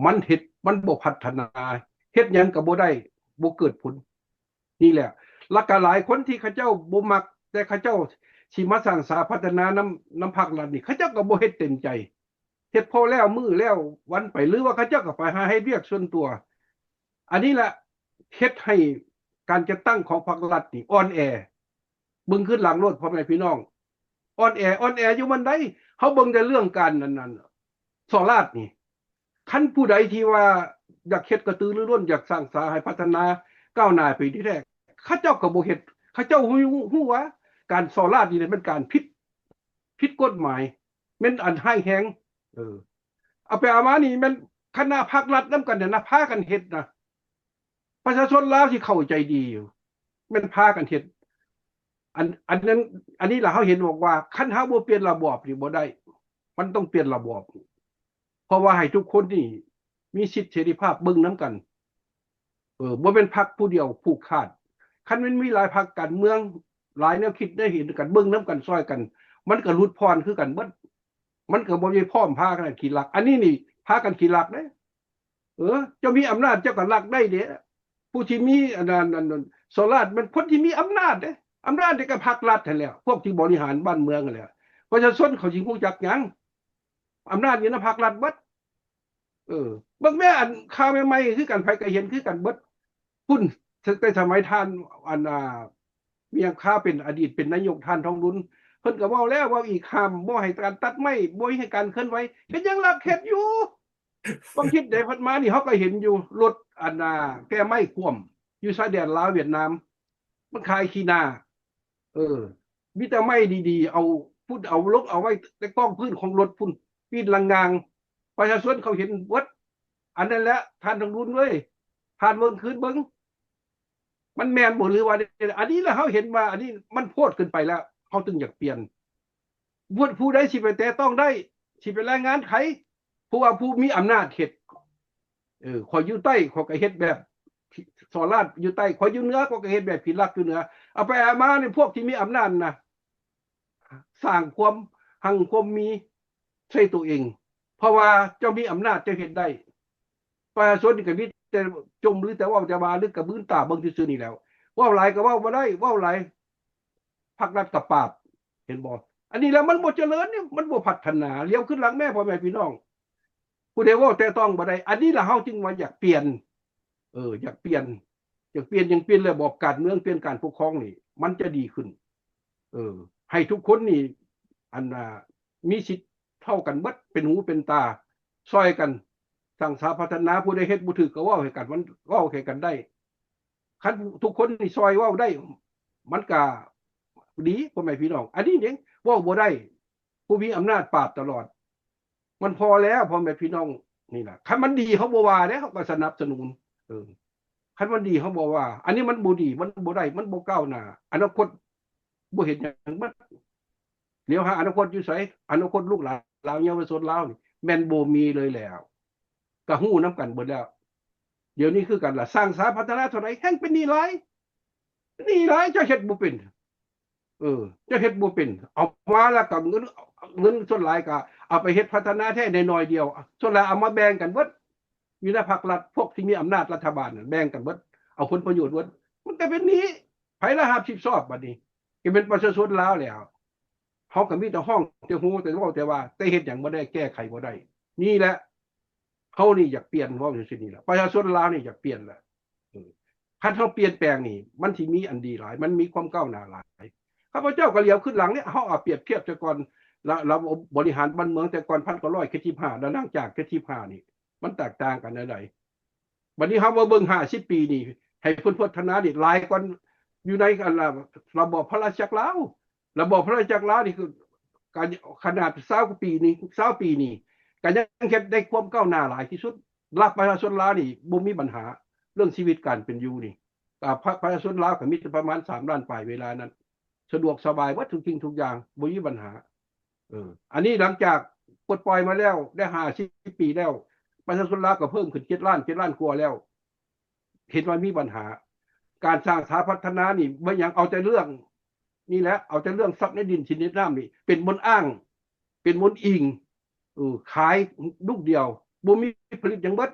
ມັນເຮັດ ມັນບໍ່ພັດທະນາ ເຮັດຫຍັງກໍບໍ່ໄດ້ ບໍ່ເກີດຜົນ. ນີ້ແຫຼະ ລະກະຫຼາຍຄົນທີ່ເຂົາເຈົ້າບໍ່ມັກ ແຕ່ເຂົາເຈົ້າຊິມາສ້າງສາພັດທະນານຳ ນຳພັກລັດນີ້ ເຂົາເຈົ້າກໍບໍ່ເຮັດເຕັມໃຈ ເຮັດພໍແລ້ວມື້ແລ້ວວັນໄປ ຫຼືວ່າເຂົາເຈົ້າກໍໄປຫາເຮັດວຽກສ່ວນຕົວ. ອັນນີ້ລະເຮັດໃຫ້ ການຈັດຕັ້ງຂອງພັກລັດນີ້ອ່ອນແອ. ເບິ່ງຄືນຫຼັງໂລດ ພໍ່ແມ່ພີ່ນ້ອງ ອ່ອນແອ ອ່ອນແອຢູ່ບ່ອນໃດ? ເຮົາເບິ່ງແຕ່ເລື່ອງການອັນນັ້ນ ສໍ້ລາດນີ້ ຄັນຜູ້ໃດທີ່ວ່າຢາກເຮັດກະຕືລືລົ້ນ ຢາກສ້າງສາໃຫ້ພັດທະນາກ້າວໜ້າໄປດີແທ້ ເຂົາເຈົ້າກໍບໍ່ເຮັດ. ເຂົາເຈົ້າຮູ້ ຮູ້ວ່າການສໍ້ລາດນີ້ແມ່ນການຜິດ ຜິດກົດໝາຍ ແມ່ນອັນຮ້າຍແຮງ. ເອີ ເອົາໄປເອົາມານີ້ແມ່ນຄະນະພັກລັດນຳກັນນະ ພາກັນເຮັດນະ. ປະຊາຊົນລາວທີ່ເຂົ້າໃຈດີຢູ່ ແມ່ນພາກັນເຮັດ. ອັນ ອັນນັ້ນ ອັນນີ້ລະເຮົາເຫັນບອກວ່າ ຄັນເຮົາບໍ່ປ່ຽນລະບອບນີ້ບໍ່ໄດ້ ມັນຕ້ອງປ່ຽນລະບອບ ເພາະວ່າໃຫ້ທຸກຄົນນີ້ມີສິດເສລີພາບເບິ່ງນຳກັນ. ເອີ ບໍ່ແມ່ນພັກຜູ້ດຽວຜູກຂາດ. ຄັນມັນມີຫຼາຍພັກການເມືອງ ຫຼາຍແນວຄິດແນວເຫັນກັນ ເບິ່ງນຳກັນ ຊ່ອຍກັນ ມັນກໍຫຼຸດຜ່ອນຄືກັນເບິດ. ມັນກໍບໍ່ໄດ້ພ້ອມພາກັນຂີ້ລັກ. ອັນນີ້ນີ້ພາກັນຂີ້ລັກເດ້. ເອີ ເຈົ້າມີອຳນາດເຈົ້າກໍລັກໄດ້ເດ້. ຜູ້ທີ່ມີອັນນັ້ນ ອັນນັ້ນ ສໍ້ລາດແມ່ນຄົນທີ່ມີອຳນາດເດ້. ອຳນາດນີ້ກໍພັກລັດຫັ້ນແຫຼະ ພວກທີ່ບໍລິຫານບ້ານເມືອງຫັ້ນແຫຼະ. ປະຊາຊົນເຂົາຊິຮູ້ຈັກຫຍັງ? ອຳນາດຢູ່ນຳພັກລັດເບິດ. ເອີ ເບິ່ງແມ້ ອັນຂ່າວໃໝ່ໆຄືກັນ ໃຜກໍເຫັນຄືກັນເບິດ. ພຸ້ນ ແຕ່ສະໄໝທ່ານ ອັນ ອ່າ ມີຫຍັງຄາເປັນອະດີດເປັນນາຍົກ ທ່ານທອງລຸນ ເພິ່ນກໍເວົ້າແລ້ວເວົ້າອີກ ຫ້າມບໍ່ໃຫ້ການຕັດໄມ້ ບໍ່ໃຫ້ການເຄື່ອນໄຫວ. ເຮັດຫຍັງລັກເຮັດຢູ່. ບາງທິດໃດຜ່ານມານີ້ ເຮົາກໍເຫັນຢູ່ ລົດ ອັນ ອ່າ ແກ່ໄມ້ຂວ້ຳຢູ່ຊາຍແດນລາວຫວຽດນາມ ມັນຂາຍຂີ້ໜ້າ. ເອີ ມີແຕ່ໄມ້ດີໆ ເອົາພຸ້ນ ເອົາລົງ ເອົາໄວ້ໃນກອງພື້ນຂອງລົດພຸ້ນ ປີ້ນລະງາງ. ປະຊາຊົນເຂົາເຫັນເບິດ. ອັນນັ້ນແຫຼະ ທ່ານທອງລຸນເອີຍ ທ່ານເບິ່ງຄືນເບິ່ງ ມັນແມ່ນບໍ່ ຫຼືວ່າ ອັນນີ້ລະ ເຮົາເຫັນວ່າອັນນີ້ມັນໂພດເກີນໄປແລ້ວ ເຮົາຈຶ່ງຢາກປ່ຽນ. ຜູ້ ຜູ້ໃດຊິໄປແຕະຕ້ອງໄດ້ ຊິໄປລາຍງານໃຜ? ຜູ້ວ່າຜູ້ມີອຳນາດເຮັດ. ເອີ ຂ້ອຍຢູ່ໃຕ້ ຂ້ອຍກໍເຮັດແບບສໍ້ລາດຢູ່ໃຕ້, ຂ້ອຍຢູ່ເໜືອ ຂ້ອຍກໍເຮັດແບບຂີ້ລັກຢູ່ເໜືອ. ເອົາໄປເອົາມານີ້ ພວກທີ່ມີອຳນາດນະ ສ້າງຄວາມຮັ່ງຄວາມມີໃສ່ຕົວເອງ ເພາະວ່າເຈົ້າມີອຳນາດ ເຈົ້າເຮັດໄດ້. ປະຊາຊົນນີ້ກໍມີແຕ່ຈົ່ມ ຫຼືແຕ່ເວົ້າແຕ່ວ່າ ຫຼືກະບືນຕາເບິ່ງຊື່ໆນີ້ແຫຼ້ວ. ເວົ້າຫຼາຍກໍເວົ້າບໍ່ໄດ້ ເວົ້າຫຼາຍພັກລັດກໍປາບ ເຫັນບໍ່? ອັນນີ້ລະມັນບໍ່ຈະເລີນນີ້ ມັນບໍ່ພັດທະນາ. ຫຼຽວຄືນຫຼັງແມ້ ພໍ່ແມ່ພີ່ນ້ອງ ຜູ້ໃດເວົ້າແຕະຕ້ອງບໍ່ໄດ້. ອັນນີ້ລະເຮົາຈຶ່ງວ່າຢາກປ່ຽນ ເອີ ຢາກປ່ຽນ ຢາກປ່ຽນ ຢາກປ່ຽນລະບອບການເມືອງ ປ່ຽນການປົກຄອງນີ້ ມັນຈະດີຂຶ້ນ. ເອີ ໃຫ້ທຸກຄົນນີ້ ອັນ ອ່າ ມີສິດເທົ່າກັນເບິດ ເປັນຫູເປັນຕາ ຊ່ອຍກັນສ້າງສາພັດທະນາ. ຜູ້ໃດເຮັດບໍ່ຖືກກໍເວົ້າໃຫ້ກັນ ມັນເວົ້າໃຫ້ກັນໄດ້. ຄັນທຸກຄົນນີ້ຊ່ອຍເວົ້າໄດ້ ມັນກະດີ ພໍ່ແມ່ພີ່ນ້ອງ. ອັນນີ້ເດ້ ເວົ້າບໍ່ໄດ້ ຜູ້ມີອຳນາດປາບຕະຫຼອດ. ມັນພໍແລ້ວ ພໍ່ແມ່ພີ່ນ້ອງ ນີ້ນະ. ຄັນມັນດີເຮົາບໍ່ວ່າເດ້ ເຮົາກໍສະໜັບສະໜູນ. ເອີ ຄັນມັນດີເຮົາບໍ່ວ່າ ອັນນີ້ມັນບໍ່ດີ ມັນບໍ່ໄດ້ ມັນບໍ່ກ້າວໜ້າ ອະນາຄົດບໍ່ເຫັນຫຍັງເບິດ. ຫຼຽວຫາອະນາຄົດຢູ່ໃສ? ອະນາຄົດລູກຫຼານລາວ ເຍົາວະຊົນລາວນີ້ແມ່ນບໍ່ມີເລີຍແລ້ວ ກໍຮູ້ນຳກັນເບິດແລ້ວ. ດຽວນີ້ຄືກັນລະ ສ້າງສາພັດທະນາເທົ່າໃດ ແຮ່ງເປັນໜີ້ຫຼາຍ ໜີ້ຫຼາຍ ເຈົ້າເຮັດບໍ່ເປັນ. ເອີ ເຈົ້າເຮັດບໍ່ເປັນ ເອົາມາແລ້ວກໍເງິນ ເງິນສ່ວນຫຼາຍກໍເອົາໄປເຮັດພັດທະນາແທ້ໜ້ອຍໆດຽວ ສ່ວນຫຼາຍເອົາມາແບ່ງກັນເບິດ ຢູ່ໃນພັກລັດ ພວກທີ່ມີອຳນາດລັດຖະບານນັ້ນແບ່ງກັນເບິດ ເອົາຜົນປະໂຫຍດເບິດ. ມັນກໍເປັນໜີ້ ໃຜລະຮັບຜິດຊອບ? ບັດນີ້ກໍແມ່ນປະຊາຊົນລາວແລ້ວ. ເຮົາກໍມີແຕ່ຮ້ອງແຕ່ໂຮແຕ່ເວົ້າແຕ່ວ່າ ແຕ່ເຮັດຫຍັງບໍ່ໄດ້ ແກ້ໄຂບໍ່ໄດ້. ນີ້ແຫຼະ ເຮົານີ້ຢາກປ່ຽນ ເວົ້າຈັ່ງຊີ້ນີ້ລະ ປະຊາຊົນລາວນີ້ຢາກປ່ຽນລະ. ເອີ ຄັນເຮົາປ່ຽນແປງນີ້ ມັນຊິມີອັນດີຫຼາຍ ມັນມີຄວາມກ້າວໜ້າຫຼາຍ. ຂ້າພະເຈົ້າກໍຫຼຽວຄືນຫຼັງເດ ເຮົາເອົາປຽບທຽບແຕ່ກ່ອນ ລະ ລະບົບບໍລິຫານບ້ານເມືອງແຕ່ກ່ອນ ພັນເກົ້າຮ້ອຍເຈັດສິບຫ້າ ແລະ ຫຼັງຈາກເຈັດສິບຫ້ານີ້ ມັນແຕກຕ່າງກັນແນວໃດ? ບັດນີ້ເຮົາມາເບິ່ງຫ້າສິບປີນີ້ ໃຫ້ເພິ່ນພັດທະນານີ້ຫຼາຍກ່ອນ ຢູ່ໃນ ອັນ ລະ ລະບອບພະລາຊະຈັກລາວ. ລະບອບພະລາຊະຈັກລາວນີ້ຄື ກະ ຂະໜາດຊາວກວ່າປີນີ້ ຊາວປີນີ້ ກະຍັງເຮັດໄດ້ຄວາມກ້າວໜ້າຫຼາຍທີ່ສຸດ. ລະປະຊາຊົນລາວນີ້ບໍ່ມີບັນຫາເລື່ອງຊີວິດການເປັນຢູ່ນີ້ ອາ ປະ ປະຊາຊົນລາວກໍມີແຕ່ປະມານສາມລ້ານປາຍເວລານັ້ນ ສະດວກສະບາຍເບິດທຸກສິ່ງທຸກຢ່າງ ບໍ່ມີບັນຫາ. ເອີ ອັນນີ້ຫຼັງຈາກປົດປ່ອຍມາແລ້ວໄດ້ຫ້າສິບປີແລ້ວ ປະຊາຊົນລາວກໍເພີ່ມຂຶ້ນເຈັດລ້ານ ເຈັດລ້ານກວ່າແລ້ວ. ເຫັນວ່າມີບັນຫາ ການສ້າງສາພັດທະນານີ້ ບໍ່ຫຍັງ ເອົາແຕ່ເລື່ອງນີ້ແຫຼະ ເອົາແຕ່ເລື່ອງຊັບໃນດິນສິນໃນນ້ຳນີ້ເປັນບ່ອນອ້າງ ເປັນບ່ອນອີງ. ເອີ ຂາຍລູກດຽວ ບໍ່ມີຜະລິດຫຍັງເບິດ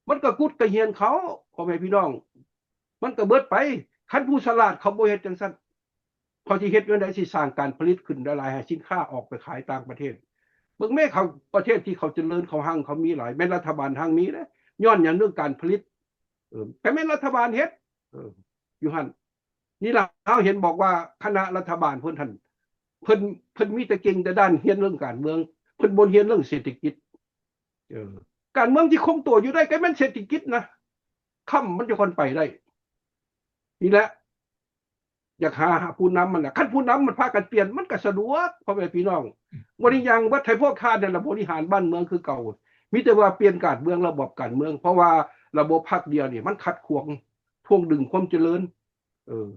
ມັນກໍກຸດກະຮຽນເຂົາ ພໍ່ແມ່ພີ່ນ້ອງ ມັນກໍເບິດໄປ. ຄັນຜູ້ສະຫຼາດເຂົາບໍ່ເຮັດຈັ່ງຊັ້ນ ເຂົາຊິເຮັດແນວໃດ ຊິສ້າງການຜະລິດຂຶ້ນຫຼາຍໆ ໃຫ້ສິນຄ້າອອກໄປຂາຍຕ່າງປະເທດ? ເບິ່ງແມ້ເຂົາ ປະເທດທີ່ເຂົາຈະເລີນ ເຂົາຮັ່ງ ເຂົາມີຫຼາຍ ແມ່ນລັດຖະບານຮັ່ງມີເດ້. ຍ້ອນຫຍັງ? ເລື່ອງການຜະລິດ. ເອີ ແຕ່ແມ່ນລັດຖະບານເຮັດ. ເອີ ຢູ່ຫັ້ນ. ນີ້ລະ ເຮົາເຫັນບອກວ່າຄະນະລັດຖະບານເພິ່ນຫັ້ນ ເພິ່ນ ເພິ່ນມີແຕ່ເກັ່ງແຕ່ດ້ານຮຽນເລື່ອງການເມືອງ ເພິ່ນບໍ່ຮຽນເລື່ອງເສດຖະກິດ. ເອີ ການເມືອງທີ່ຄົງຕົວຢູ່ໄດ້ກໍແມ່ນເສດຖະກິດນະ ຄ້ຳມັນຈະຄ່ອຍໄປໄດ້. ນີ້ແຫຼະ ຢາກຫາ ຫາຜູ້ນຳມັນນະ ຄັນຜູ້ນຳມັນພາກັນປ່ຽນ ມັນກໍສະດວກ ພໍ່ແມ່ພີ່ນ້ອງ. ບໍ່ໄດ້ຫຍັງ ເບິດໃຫ້ພວກທ່ານນັ້ນລະບໍລິຫານບ້ານເມືອງຄືເກົ່າ. ມີແຕ່ວ່າປ່ຽນການເມືອງ ລະບອບການເມືອງ ເພາະວ່າລະບົບພັກດຽວນີ້ມັນຂັດຂວາງ ຖ່ວງດຶງຄວາມຈະເລີນ. ເອີ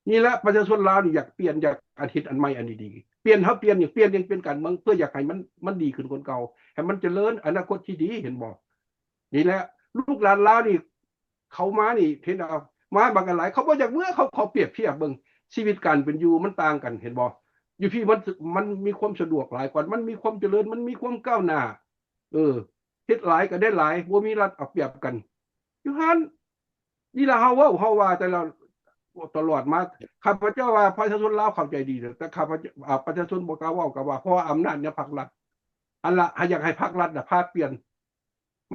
ນີ້ແຫຼະ ປະຊາຊົນລາວນີ້ຢາກປ່ຽນ ຢາກອັນເຮັດອັນໃໝ່ອັນດີໆ. ປ່ຽນ ເຮົາປ່ຽນຫຍັງ? ປ່ຽນຫຍັງ? ປ່ຽນການເມືອງ ເພື່ອຢາກໃຫ້ມັນ ມັນດີຂຶ້ນກວ່າເກົ່າ ໃຫ້ມັນຈະເລີນ ອະນາຄົດທີ່ດີ ເຫັນບໍ່? ນີ້ແຫຼະ ລູກຫຼານລາວນີ້ ເຂົາມານີ້ ເຫັນເອົາ ມາບັກຫຼາຍ ເຂົາບໍ່ຢາກເມືອ ເຂົາ ເຂົາປຽບທຽບເບິ່ງ ຊີວິດການເປັນຢູ່ມັນຕ່າງກັນ ເຫັນບໍ່? ຢູ່ພີ້ມັນ ມັນມີຄວາມສະດວກຫຼາຍກວ່າ ມັນມີຄວາມຈະເລີນ ມັນມີຄວາມກ້າວໜ້າ. ເອີ ເຮັດຫຼາຍກໍໄດ້ຫຼາຍ ບໍ່ມີລັດເອົາປຽບກັນ ຢູ່ຫັ້ນ. ນີ້ລະ ເຮົາເວົ້າ ເຮົາວ່າແຕ່ລະ ຕະຫຼອດມາ ຂ້າພະເຈົ້າວ່າປະຊາຊົນລາວເຂົ້າໃຈດີ ແຕ່ຂ້າພະເຈົ້າ ອາ ປະຊາຊົນບໍ່ກ້າເວົ້າ ກໍວ່າ ເພາະວ່າອຳນາດໃນພັກລັດ ອັນລະ ໃຫ້ ຢາກໃຫ້ພັກລັດນະພາປ່ຽນ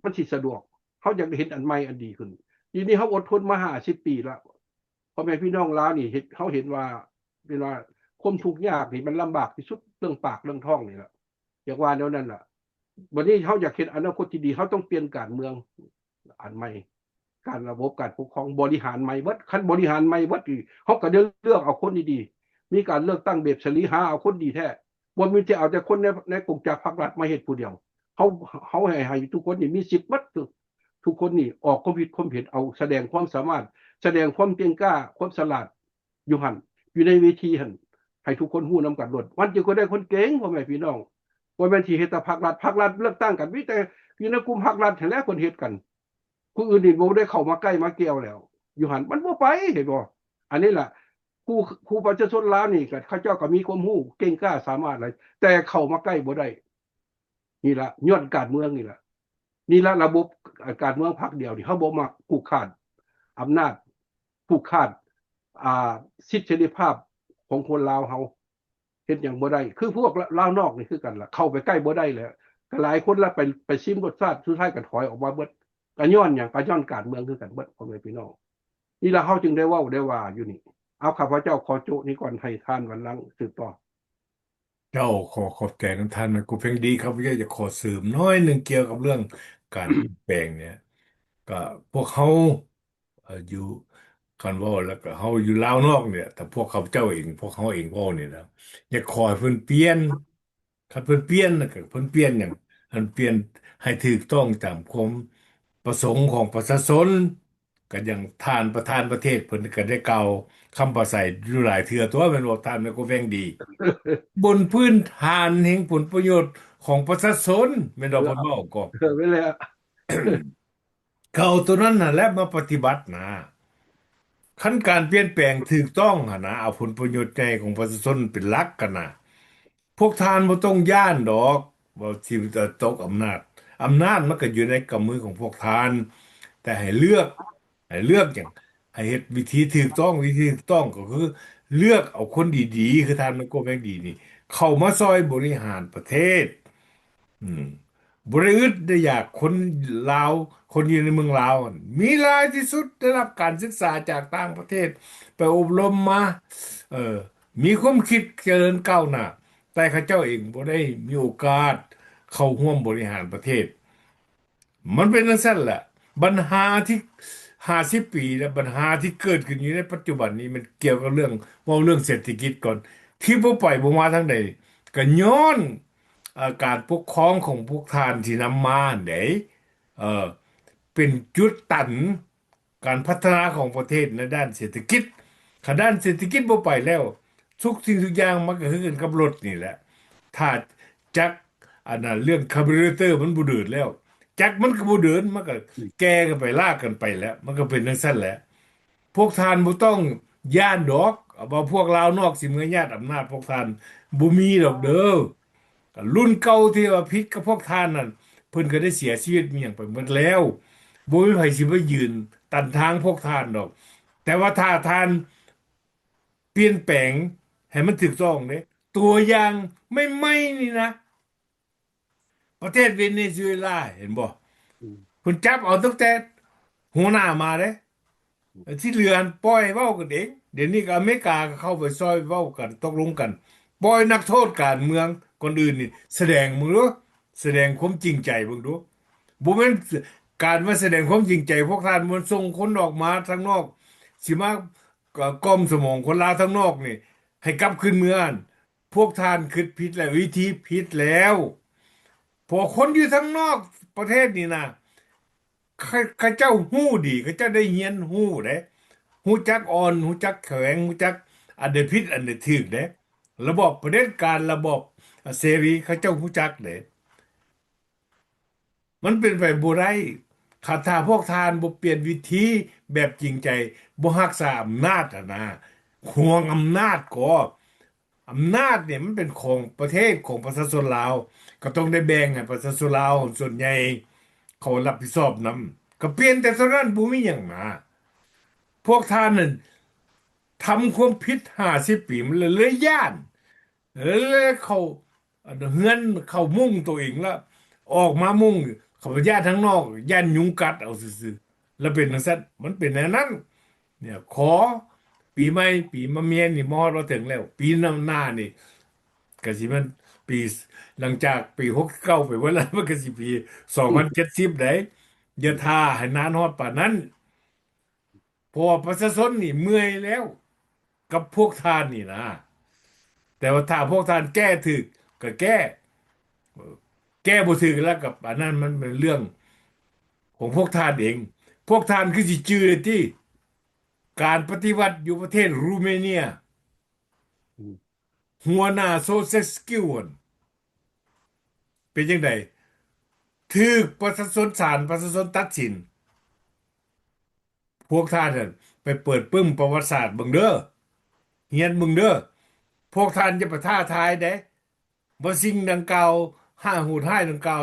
ມັນຊິສະດວກ ເຮົາຢາກໄດ້ເຫັນອັນໃໝ່ອັນດີຂຶ້ນ. ດຽວນີ້ເຮົາອົດທົນມາຫ້າສິບປີລະ ພໍ່ແມ່ພີ່ນ້ອງລາວນີ້ເຮັດ ເຮົາເຫັນວ່າ ເປັນວ່າຄວາມທຸກຍາກນີ້ມັນລຳບາກທີ່ສຸດ ເລື່ອງປາກເລື່ອງທ້ອງນີ້ລະ ຢາກວ່າແນວນັ້ນລະ. ບັດນີ້ເຮົາຢາກເຫັນອະນາຄົດທີ່ດີ ເຮົາຕ້ອງປ່ຽນການເມືອງອັນໃໝ່ ການລະບົບການປົກຄອງ ບໍລິຫານໃໝ່ເບິດ. ຄັນບໍລິຫານໃໝ່ເບິດນີ້ ເຮົາກໍໄດ້ເລືອກເອົາຄົນດີໆ ມີການເລືອກຕັ້ງແບບສະຫຼີ ຫາເອົາຄົນດີແທ້ ບໍ່ມີແຕ່ເອົາແຕ່ຄົນໃນ ໃນກົງຈັກພັກລັດມາເຮັດຜູ້ດຽວ. ເຮົາ ເຮົາໃຫ້ ໃຫ້ທຸກຄົນນີ້ມີສິດເບິດ ທຸກ ທຸກຄົນນີ້ອອກຄວາມຄິດຄວາມເຫັນ ເອົາ ສະແດງຄວາມສາມາດ ສະແດງຄວາມເກັ່ງກ້າ ຄວາມສະຫຼາດ ຢູ່ຫັ້ນ ຢູ່ໃນເວທີຫັ້ນ ໃຫ້ທຸກຄົນຮູ້ນຳກັນໂລດ ມັນຈຶ່ງກໍໄດ້ຄົນເກັ່ງ ພໍ່ແມ່ພີ່ນ້ອງ. ບໍ່ແມ່ນຊິເຮັດແຕ່ພັກລັດ ພັກລັດເລືອກຕັ້ງກັນ ມີແຕ່ຢູ່ໃນກຸ່ມພັກລັດຫັ້ນແຫຼະເພິ່ນເຮັດກັນ ຜູ້ອື່ນນີ້ບໍ່ໄດ້ເຂົ້າມາໃກ້ມາກ່ຽວແລ້ວ ຢູ່ຫັ້ນມັນບໍ່ໄປ ເຫັນບໍ່? ອັນນີ້ລະ ຜູ້ ຜູ້ປະຊາຊົນລາວນີ້ກໍ ເຂົາເຈົ້າກໍມີຄວາມຮູ້ເກັ່ງກ້າສາມາດຫຼາຍ ແຕ່ເຂົ້າມາໃກ້ບໍ່ໄດ້. ນີ້ລະ ຍ້ອນການເມືອງນີ້ລະ ນີ້ລະລະບົບ ເອີ ການເມືອງພັກດຽວນີ້ ເຮົາບໍ່ມັກຜູກຂາດອຳນາດ ຜູກຂາດ ອ່າ ສິດເສລີພາບຂອງຄົນລາວເຮົາ ເຮັດຫຍັງບໍ່ໄດ້ ຄືພວກລາວນອກນີ້ຄືກັນລະ ເຂົ້າໄປໃກ້ບໍ່ໄດ້ແລ້ວ ກໍຫຼາຍຄົນລະໄປ ໄປຊິມລົດຊາດ ສຸດທ້າຍກໍຖອຍອອກມາເບິດ ກໍຍ້ອນຫຍັງ? ກໍຍ້ອນການເມືອງຄືກັນເບິດ ພໍ່ແມ່ພີ່ນ້ອງ. ນີ້ລະເຮົາຈຶ່ງໄດ້ເວົ້າໄດ້ວ່າຢູ່ນີ້. ເອົາ ຂ້າພະເຈົ້າຂໍໂຈະນີ້ກ່ອນ ໃຫ້ທ່ານວັນຫຼັງສືບຕໍ່. ເຈົ້າ ຂໍຂອບໃຈນຳທ່ານ ແມ່ນກູແພງດີ. ຂ້າພະເຈົ້າຢາກຂໍເສີມໜ້ອຍໜຶ່ງກ່ຽວກັບເລື່ອງການປ່ຽນແປງນີ້ ກະພວກເຮົາ ເອີ ຢູ່ ຄັນເວົ້າແລ້ວກະເຮົາຢູ່ລາວນອກນີ້ແຫຼະ ແຕ່ພວກຂ້າພະເຈົ້າເອງ ພວກເຮົາເອງເວົ້ານີ້ນະ ຢາກຂໍໃຫ້ເພິ່ນປ່ຽນ ຄັນເພິ່ນປ່ຽນນະ ກະເພິ່ນປ່ຽນຫຍັງ? ເພິ່ນປ່ຽນໃຫ້ຖືກຕ້ອງຕາມຄວາມປະສົງຂອງປະຊາຊົນ ກໍຢ່າງທ່ານປະທານປະເທດເພິ່ນກໍໄດ້ກ່າວຄຳປາໄສຢູ່ຫຼາຍເທື່ອຕົວະ ແມ່ນບໍ່ທ່ານ ແມ່ນກໍແວ່ງດີ ບົນພື້ນຖານແຫ່ງຜົນປະໂຫຍດຂອງປະຊາຊົນ ແມ່ນບໍ່ເພິ່ນເວົ້າກໍ ເອີ ແມ່ນແລ້ວ ກໍເອົາຕົວນັ້ນຫັ້ນແຫຼະມາປະຕິບັດນະ ຄັນການປ່ຽນແປງຖືກຕ້ອງຫັ້ນນະ ເອົາຜົນປະໂຫຍດໃຫຍ່ຂອງປະຊາຊົນເປັນຫຼັກຫັ້ນນະ ພວກທ່ານບໍ່ຕ້ອງຢ້ານດອກວ່າຊິຕົກອຳນາດ ອຳນາດມັນກໍຢູ່ໃນກຳມືຂອງພວກທ່ານ ແຕ່ໃຫ້ເລືອກ ໃຫ້ເລືອກຫຍັງ? ໃຫ້ເຮັດວິທີຖືກຕ້ອງ ວິທີຖືກຕ້ອງກໍຄືເລືອກເອົາຄົນດີໆ ຄືທ່ານໄມໂກແພງດີນີ້ ເຂົ້າມາຊ່ອຍບໍລິຫານປະເທດ ອືມ ບໍ່ໄດ້ອຶດໄດ້ຢາກຄົນລາວ ຄົນຢູ່ໃນເມືອງລາວ ມີຫຼາຍທີ່ສຸດ ໄດ້ຮັບການສຶກສາຈາກຕ່າງປະເທດ ໄປອົບຮົມມາ ເອີ ມີຄວາມຄິດຈະເລີນກ້າວໜ້າ ແຕ່ເຂົາເຈົ້າເອງບໍ່ໄດ້ມີໂອກາດເຂົ້າຮ່ວມບໍລິຫານປະເທດ. ມັນເປັນຈັ່ງຊັ້ນແຫຼະ ບັນຫາທີ່ຫ້າສິບປີ ແລະ ບັນຫາທີ່ເກີດຂຶ້ນຢູ່ໃນປັດຈຸບັນນີ້ ມັນກ່ຽວກັບເລື່ອງ ເວົ້າເລື່ອງເສດຖະກິດກ່ອນ ທີ່ບໍ່ໄປບໍ່ມາທາງໃດ ກໍຍ້ອນ ເອີ ການປົກຄອງຂອງພວກທ່ານທີ່ນຳມາຫັ້ນເດ້ ເອີ ເປັນຈຸດຕັນການພັດທະນາຂອງປະເທດໃນດ້ານເສດຖະກິດ. ຄັນດ້ານເສດຖະກິດບໍ່ໄປແລ້ວ ທຸກສິ່ງທຸກຢ່າງມັນກໍຄືກັນກັບລົດນີ້ແຫຼະ ຖ້າຈັກ ອັນນັ້ນ ເລື່ອງຄາບູເຣເຕີມັນບໍ່ເດີນແລ້ວ ຈັກມັນກໍບໍ່ເດີນ ມັນກໍແກ່ກັນໄປ ລາກັນໄປແຫຼະ ມັນກໍເປັນຈັ່ງຊັ້ນແຫຼະ. ພວກທ່ານບໍ່ຕ້ອງຢ້ານດອກ ວ່າພວກລາວນອກຊິມາຍາດອຳນາດພວກທ່ານ ບໍ່ມີດອກເດີ. ລຸ້ນເກົ່າທີ່ວ່າຜິດກັບພວກທ່ານນັ້ນ ເພິ່ນກໍໄດ້ເສຍຊີວິດມີຫຍັງໄປໝົດແລ້ວ ບໍ່ມີໃຜຊິມາຢືນຕັນທາງພວກທ່ານດອກ. ແຕ່ວ່າຖ້າທ່ານປ່ຽນແປງໃຫ້ມັນຖືກຕ້ອງເດ້ ຕົວຢ່າງໃໝ່ໆນີ້ນະ ປະເທດເວເນຊູເອລາ ເຫັນບໍ່? ອືມ ເພິ່ນຈັບເອົາຕັ້ງແຕ່ຫົວໜ້າມາເດ້ ທີ່ເຫຼືອຫັ້ນປ່ອຍເວົ້າກັນເອງ. ດຽວນີ້ກໍອາເມລິກາກໍເຂົ້າໄປຊ່ອຍເວົ້າກັນ ຕົກລົງກັນ ປ່ອຍນັກໂທດການເມືອງ. ກ່ອນອື່ນນີ້ສະແດງເບິ່ງດູ ສະແດງຄວາມຈິງໃຈເບິ່ງດູ. ບໍ່ແມ່ນການມາສະແດງຄວາມຈິງໃຈ ພວກທ່ານບໍ່ສົ່ງຄົນອອກມາທາງນອກ ຊິມາ ກ- ກ່ອມສະໝອງຄົນລາວທາງນອກນີ້ ໃຫ້ກັບຄືນເມືອຫັ້ນ. ພວກທ່ານຄິດຜິດແລ້ວ ວິທີຜິດແລ້ວ. ເພາະຄົນຢູ່ທາງນອກປະເທດນີ້ນະ ເຂົາ- ເຂົາເຈົ້າຮູ້ດີ ເຂົາເຈົ້າໄດ້ຮຽນຮູ້ເດ້ ຮູ້ຈັກອ່ອນ ຮູ້ຈັກແຂວງ ຮູ້ຈັກອັນໃດຜິດອັນໃດຖືກເດ້. ລະບອບຜະເດັດການ ລະບອບເສລີ ເຂົາເຈົ້າຮູ້ຈັກເດ້. ມັນເປັນໄປບໍ່ໄດ້ ຄັນຖ້າພວກທ່ານບໍ່ປ່ຽນວິທີແບບຈິງໃຈ ບໍ່ຮັກສາອຳນາດຫັ້ນນະ ຫວງອຳນາດກໍ ອຳນາດນີ້ມັນເປັນຂອງປະເທດ ຂອງປະຊາຊົນລາວ ກໍຕ້ອງໄດ້ແບ່ງໃຫ້ປະຊາຊົນລາວສ່ວນໃຫຍ່ເຂົາຮັບຜິດຊອບນຳ ກໍປ່ຽນແຕ່ເທົ່ານັ້ນ ບໍ່ມີຫຍັງນະ. ພວກທ່ານນັ້ນທຳຄວາມຜິດຫ້າສິບປີ ມັນເລີຍຢ້ານ ເອີ ເຂົ້າ ອັນເຮືອນເຂົ້າມຸ້ງໂຕເອງລະ ອອກມາມຸ້ງ ເຂົາໄປຢ້ານທາງນອກ ຢ້ານຍຸງກັດເອົາຊື່ໆ ລະເປັນຈັ່ງຊັ້ນ ມັນເປັນແນວນັ້ນ. ເນຍ ຂໍປີໃໝ່ ປີມະເມຍນີ້ມາຮອດມາເຖິງແລ້ວ ປີໜ້າ ໜ້ານີ້ກະຊິແມ່ນປີ ຫຼັງຈາກປີຫົກເກົ້າໄປເບິດລະ ມັນກະຊິປີສອງພັນເຈັດສິບໃດ໋ ຢ່າຖ້າໃຫ້ນານຮອດປານນັ້ນ. ເພາະວ່າປະຊາຊົນນີ້ເມື່ອຍແລ້ວກັບພວກທ່ານນີ້ນະ ແຕ່ວ່າຖ້າພວກທ່ານແກ້ຖືກກໍແກ້ ເອີ ແກ້ບໍ່ຖືກແລ້ວກໍອັນນັ້ນມັນເປັນເລື່ອງຂອງພວກທ່ານເອງ. ພວກທ່ານຄືຊິຈື່ໄດ້ຕິ ການປະຕິວັດຢູ່ປະເທດຣູເມເນຍ ຫົວໜ້າໂຊເຊສກິວຫັ້ນ ເປັນຈັ່ງໃດ? ຖືກປະຊາຊົນ ສານປະຊາຊົນຕັດສິນ. ພວກທ່ານຫັ້ນໄປເປີດປຶ້ມປະຫວັດສາດເບິ່ງເດີ ຮຽນເບິ່ງເດີ. ພວກທ່ານຢ່າໄປທ້າທາຍເດ້ ວ່າສິ່ງດັ່ງກ່າວ ຮ້າຍໂຫດຮ້າຍດັ່ງກ່າວ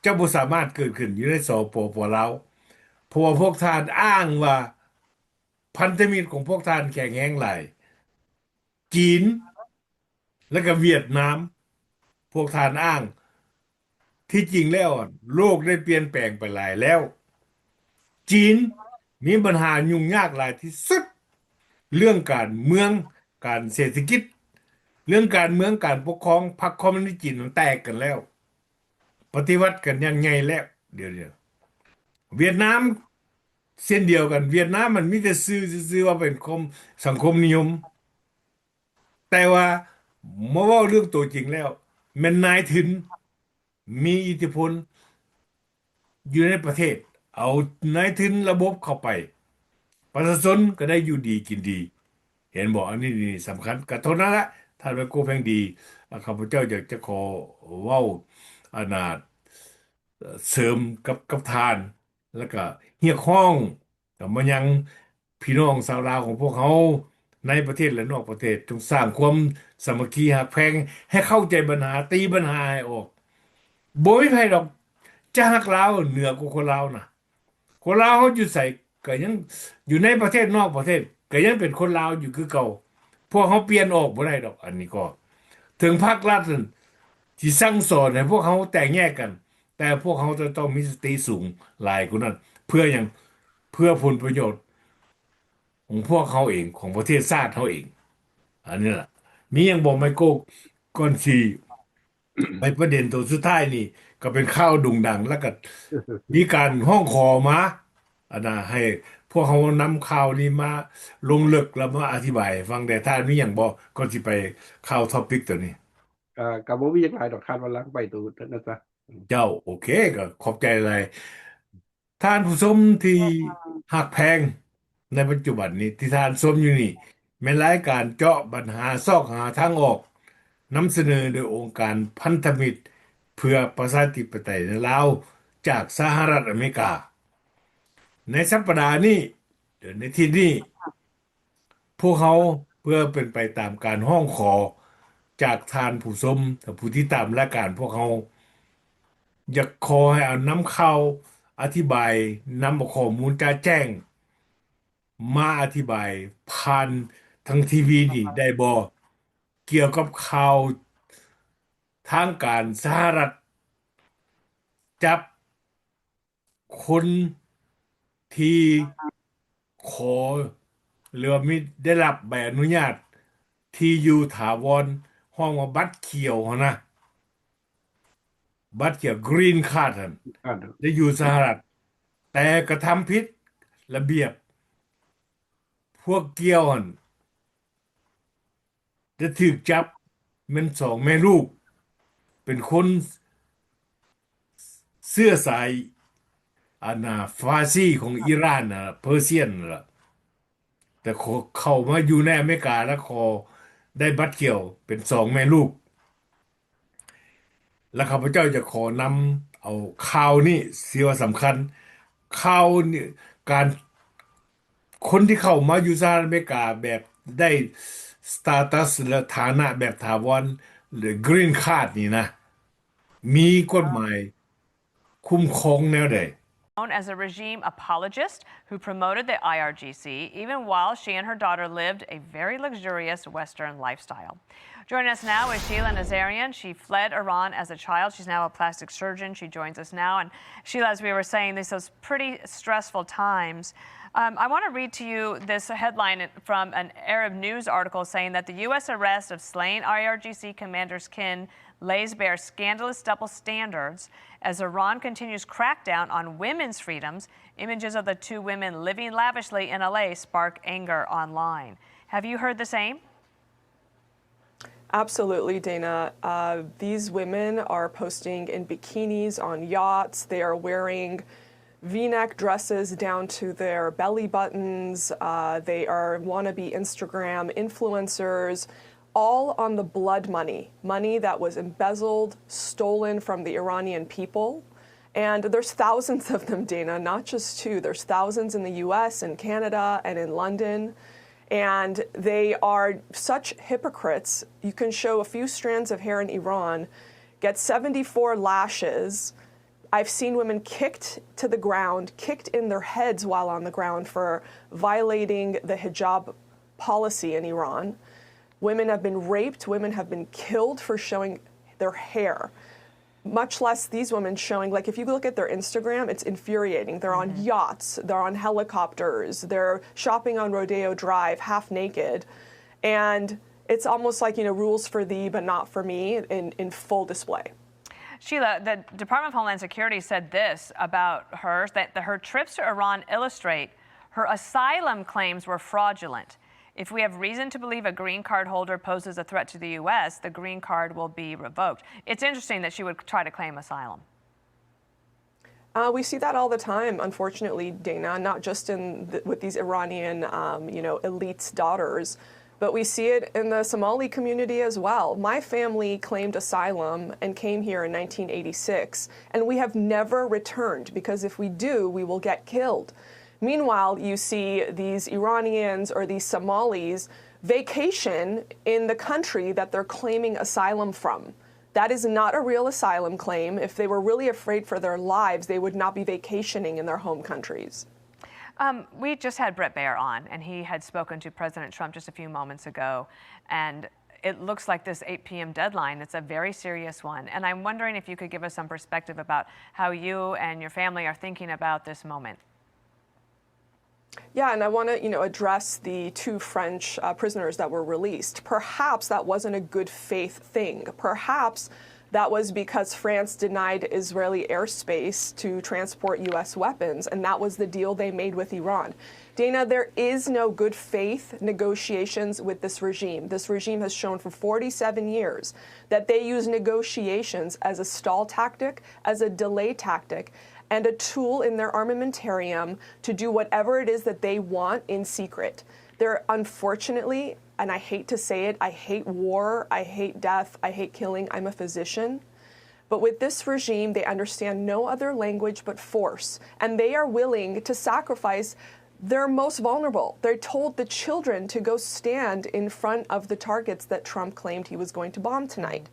ຈະບໍ່ສາມາດເກີດຂຶ້ນຢູ່ໃນ ສປປ ລາວ ເພາະວ່າພວກທ່ານອ້າງວ່າພັນທະມິດຂອງພວກທ່ານແຂງແຮງຫຼາຍ. ຈີນ ແລະກະຫວຽດນາມ ພວກທ່ານອ້າງ ທີ່ຈິງແລ້ວໂລກໄດ້ປ່ຽນແປງໄປຫຼາຍແລ້ວ. ຈີນມີບັນຫາຫຍຸ້ງຍາກຫຼາຍທີ່ສຸດ ເລື່ອງການເມືອງ ການເສດຖະກິດ ເລື່ອງການເມືອງ ການປົກຄອງ. ພັກຄອມມູນິດຈີນມັນແຕກກັນແລ້ວ ປະຕິວັດກັນຢ່າງໃຫຍ່ແລ້ວ. ດຽວນີ້ຫວຽດນາມເຊັ່ນດຽວກັນ ຫວຽດນາມມັນມີແຕ່ຊື່ຊື່ວ່າເປັນຄົມ ສັງຄົມນິຍົມ ແຕ່ວ່າມາເວົ້າເລື່ອງໂຕຈິງແລ້ວ ແມ່ນນາຍທຶນມີອິດທິພົນຢູ່ໃນປະເທດ ເອົານາຍທຶນລະບົບເຂົ້າໄປ ປະຊາຊົນກໍໄດ້ຢູ່ດີກິນດີ. ເຫັນບໍ່? ອັນນີ້ນີ້ສຳຄັນ. ກະເທົ່ານັ້ນລະ ທ່ານໄມໂກແພງດີ ຂ້າພະເຈົ້າຢາກຈະຂໍເວົ້າ ອັນນ່າ ເສີມກັບ ກັບທ່ານ ແລ້ວກະຮຽກຮ້ອງກັບມາຍັງພີ່ນ້ອງຊາວລາວຂອງພວກເຮົາໃນປະເທດ ແລະ ນອກປະເທດ ຈົ່ງສ້າງຄວາມສາມັກຄີຮັກແພງ ໃຫ້ເຂົ້າໃຈບັນຫາ ຕີບັນຫາໃຫ້ອອກ. ບໍ່ມີໃຜດອກຈະຮັກລາວເໜືອກວ່າຄົນລາວນະ. ຄົນລາວເຮົາຢູ່ໃສກໍຍັງ ຢູ່ໃນປະເທດ ນອກປະເທດ ກໍຍັງເປັນຄົນລາວຢູ່ຄືເກົ່າ. ພວກເຮົາປ່ຽນອອກບໍ່ໄດ້ດອກ. ອັນນີ້ກໍເຖິງພັກລັດນັ້ນຊິສັ່ງສອນໃຫ້ພວກເຮົາແຕກແຍກກັນ ແຕ່ພວກເຮົາຈະຕ້ອງມີສະຕິສູງຫຼາຍກວ່ານັ້ນ. ເພື່ອຫຍັງ? ເພື່ອຜົນປະໂຫຍດຂອງພວກເຮົາເອງ ຂອງປະເທດຊາດເຮົາເອງ. ອັນນີ້ລະ ມີຫຍັງບໍ່ໄມໂກ້? ກ່ອນຊິໄປປະເດັນໂຕສຸດທ້າຍນີ້ ກໍເປັນຂ່າວໂດ່ງດັງ ແລ້ວກໍມີການຮ້ອງຂໍມາ ອັນນ່າ ໃຫ້ພວກເຮົານຳຂ່າວນີ້ມາລົງເລິກ ແລ້ວມາອະທິບາຍໃຫ້ຟັງແດ່. ທ່ານມີຫຍັງບໍ່ ກ່ອນຊິໄປຂ່າວທອບປິກໂຕນີ້? ກໍ ກໍບໍ່ມີຫຍັງຫຼາຍດອກ ທ່ານວັນຫຼັງໄປໂຕນັ້ນຊະ. ເຈົ້າ ໂອເຄ ກໍຂອບໃຈຫຼາຍ. ທ່ານຜູ້ຊົມທີ່ຮັກແພງ, ໃນປັດຈຸບັນນີ້ທີ່ທ່ານຊົມຢູ່ນີ້ ແມ່ນລາຍການເຈາະບັນຫາຊອກຫາທາງອອກ, ນຳສະເໜີໂດຍອົງການພັນທະມິດເພື່ອປະຊາທິປະໄຕໃນລາວ ຈາກສະຫະລັດອາເມລິກາ. ໃນສັບປະດານີ້ ຫຼື ໃນທິດນີ້ ພວກເຮົາ ເພື່ອເປັນໄປຕາມການຮ້ອງຂໍຈາກທ່ານຜູ້ຊົມ ແລະ ຜູ້ຕິດຕາມລາຍການພວກເຮົາ ຢາກຂໍໃຫ້ເອົານຳຂ່າວອະທິບາຍ, ນຳເອົາຂໍ້ມູນຈະແຈ້ງມາອະທິບາຍຜ່ານທາງທີວີນີ້ໄດ້ບໍ່? ກ່ຽວກັບຂ່າວທາງການສະຫະລັດຈັບ ຄົນທີ່ ຂໍ ຫຼືວ່າມີ ໄດ້ຮັບໃບອະນຸຍາດທີ່ຢູ່ຖາວອນ ຮ້ອງວ່າບັດຂຽວຫັ້ນນະ ບັດຂຽວ Green Card ຫັ້ນ ໄດ້ຢູ່ສະຫະລັດ ແຕ່ກະທຳຜິດລະບຽບ ພວກກ່ຽວຫັ້ນ ໄດ້ຖືກຈັບ ແມ່ນສອງແມ່ລູກ ເປັນຄົນເຊື້ອສາຍ ອັນນ່າ ຟາຊີຂອງອີຣານນະ ເປີເຊຍນນະ ແຕ່ເຂົ້າມາຢູ່ໃນອາເມລິກາ ແລ້ວຂໍໄດ້ບັດຂຽວ ເປັນສອງແມ່ລູກ. ແລະ ຂ້າພະເຈົ້າຈະຂໍນຳເອົາຂ່າວນີ້ ທີ່ວ່າສຳຄັນ ຂ່າວນີ້ ການ ຄົນທີ່ເຂົ້າມາຢູ່ສະຫະລັດອາເມລິກາແບບໄດ້ status ແລະ ຖານະແບບຖາວອນ ຫຼື Green Card ນີ້ນະ ມີກົດໝາຍຄຸ້ມຄອງແນວໃດ? Known as a regime apologist who promoted the I R G C, even while she and her daughter lived a very luxurious Western lifestyle. Joining us now is Sheila Nazarian. She fled Iran as a child. She's now a plastic surgeon. She joins us now. And Sheila, as we were saying, these are pretty stressful times. Um, I want to read to you this headline from an Arab news article saying that the U S arrest of slain I R G C commander's kin lays bare scandalous double standards as Iran continues crackdown on women's freedoms. Images of the two women living lavishly in L A spark anger online. Have you heard the same? Absolutely, Dana. Uh, these women are posting in bikinis on yachts. They are wearing V-neck dresses down to their belly buttons. Uh, they are wannabe Instagram influencers, all on the blood money, money that was embezzled, stolen from the Iranian people. And there's thousands of them, Dana, not just two. There's thousands in the U S and Canada and in London. And they are such hypocrites. You can show a few strands of hair in Iran, get seventy-four lashes. I've seen women kicked to the ground, kicked in their heads while on the ground for violating the hijab policy in Iran. Women have been raped, women have been killed for showing their hair. Much less these women showing, like, if you look at their Instagram, it's infuriating. They're on yachts, they're on helicopters, they're shopping on Rodeo Drive half naked. And it's almost like, you know, rules for thee, but not for me in, in full display. Sheila, the Department of Homeland Security said this about her, that the, her trips to Iran illustrate her asylum claims were fraudulent. If we have reason to believe a green card holder poses a threat to the U S, the green card will be revoked. It's interesting that she would try to claim asylum. Uh, we see that all the time, unfortunately, Dana, not just in the, with these Iranian, um, you know, elites' daughters, but we see it in the Somali community as well. My family claimed asylum and came here in nineteen eighty-six, and we have never returned, because if we do, we will get killed. Meanwhile, you see these Iranians or these Somalis vacation in the country that they're claiming asylum from. That is not a real asylum claim. If they were really afraid for their lives, they would not be vacationing in their home countries. Um, we just had Bret Baier on, and he had spoken to President Trump just a few moments ago, and it looks like this eight p.m. deadline, it's a very serious one. And I'm wondering if you could give us some perspective about how you and your family are thinking about this moment. Yeah, and I wanna, you know, address the two French, uh, prisoners that were released. Perhaps that wasn't a good faith thing. Perhaps that was because France denied Israeli airspace to transport U S weapons, and that was the deal they made with Iran. Dana, there is no good faith negotiations with this regime. This regime has shown for forty-seven years that they use negotiations as a stall tactic, as a delay tactic, and a tool in their armamentarium to do whatever it is that they want in secret. They're unfortunately, and I hate to say it, I hate war, I hate death, I hate killing, I'm a physician. But with this regime, they understand no other language but force, and they are willing to sacrifice their most vulnerable. They told the children to go stand in front of the targets that Trump claimed he was going to bomb tonight.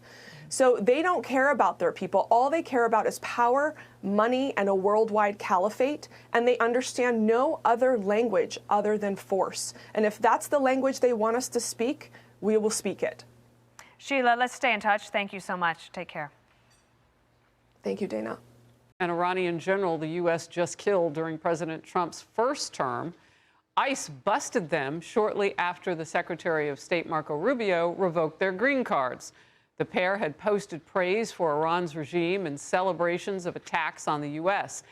So they don't care about their people. All they care about is power, money, and a worldwide caliphate, and they understand no other language other than force. And if that's the language they want us to speak, we will speak it. Sheila, let's stay in touch. Thank you so much. Take care. Thank you, Dana. An Iranian general the U S just killed during President Trump's first term. ICE busted them shortly after the Secretary of State Marco Rubio revoked their green cards. The pair had posted praise for Iran's regime and celebrations of attacks on the U S.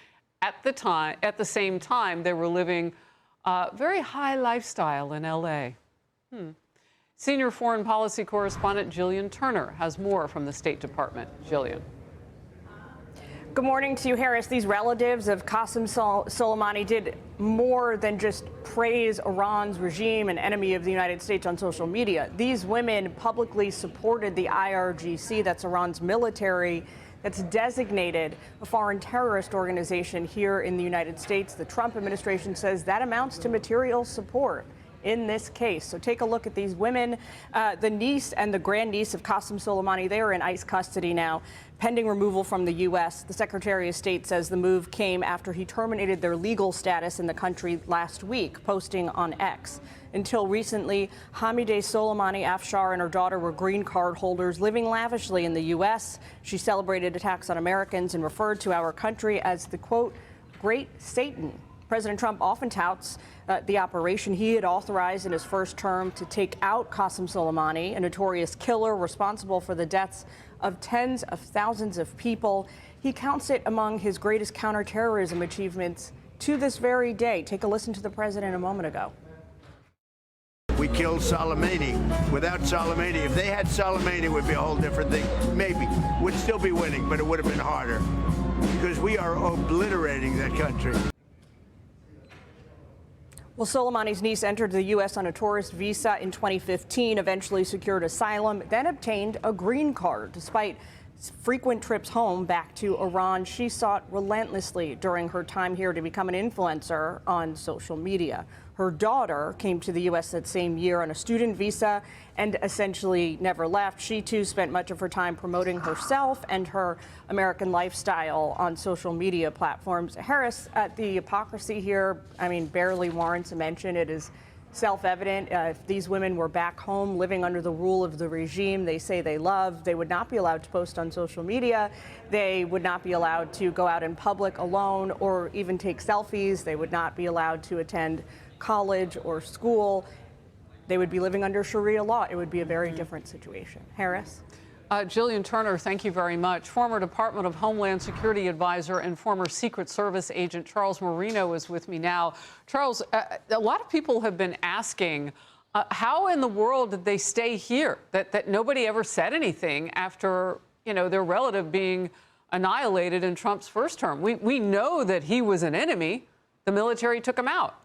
At the time, at the same time, they were living a very high lifestyle in L A. Hmm. Senior foreign policy correspondent Jillian Turner has more from the State Department. Jillian. Good morning to you, Harris. These relatives of Qasem Sol-, Soleimani did more than just praise Iran's regime, an enemy of the United States, on social media. These women publicly supported the I R G C, that's Iran's military, that's designated a foreign terrorist organization here in the United States. The Trump administration says that amounts to material support in this case. So take a look at these women, uh, the niece and the grandniece of Qasem Soleimani. They are in ICE custody now, pending removal from the U S. The Secretary of State says the move came after he terminated their legal status in the country last week, posting on X. Until recently, Hamideh Soleimani Afshar and her daughter were green card holders living lavishly in the U S. She celebrated attacks on Americans and referred to our country as the, quote, Great Satan. President Trump often touts, uh, the operation he had authorized in his first term to take out Qasem Soleimani, a notorious killer responsible for the deaths of tens of thousands of people. He counts it among his greatest counterterrorism achievements to this very day. Take a listen to the president a moment ago. We killed Soleimani. Without Soleimani, if they had Soleimani, it would be a whole different thing. Maybe. We'd still be winning, but it would have been harder because we are obliterating that country. Well, Soleimani's niece entered the U S on a tourist visa in twenty fifteen, eventually secured asylum, then obtained a green card. Despite frequent trips home back to Iran, she sought relentlessly during her time here to become an influencer on social media. Her daughter came to the U S that same year on a student visa and essentially never left. She too spent much of her time promoting herself and her American lifestyle on social media platforms. Harris, uh, the hypocrisy here, I mean, barely warrants a mention. It is self-evident. Uh, if these women were back home living under the rule of the regime they say they love, they would not be allowed to post on social media. They would not be allowed to go out in public alone or even take selfies. They would not be allowed to attend college or school. They would be living under Sharia law. It would be a very different situation. Harris? Uh, Jillian Turner, thank you very much. Former Department of Homeland Security advisor and former Secret Service agent Charles Marino is with me now. Charles, uh, a lot of people have been asking, uh, how in the world did they stay here? That, that nobody ever said anything after, you know, their relative being annihilated in Trump's first term. We, we know that he was an enemy. The military took him out.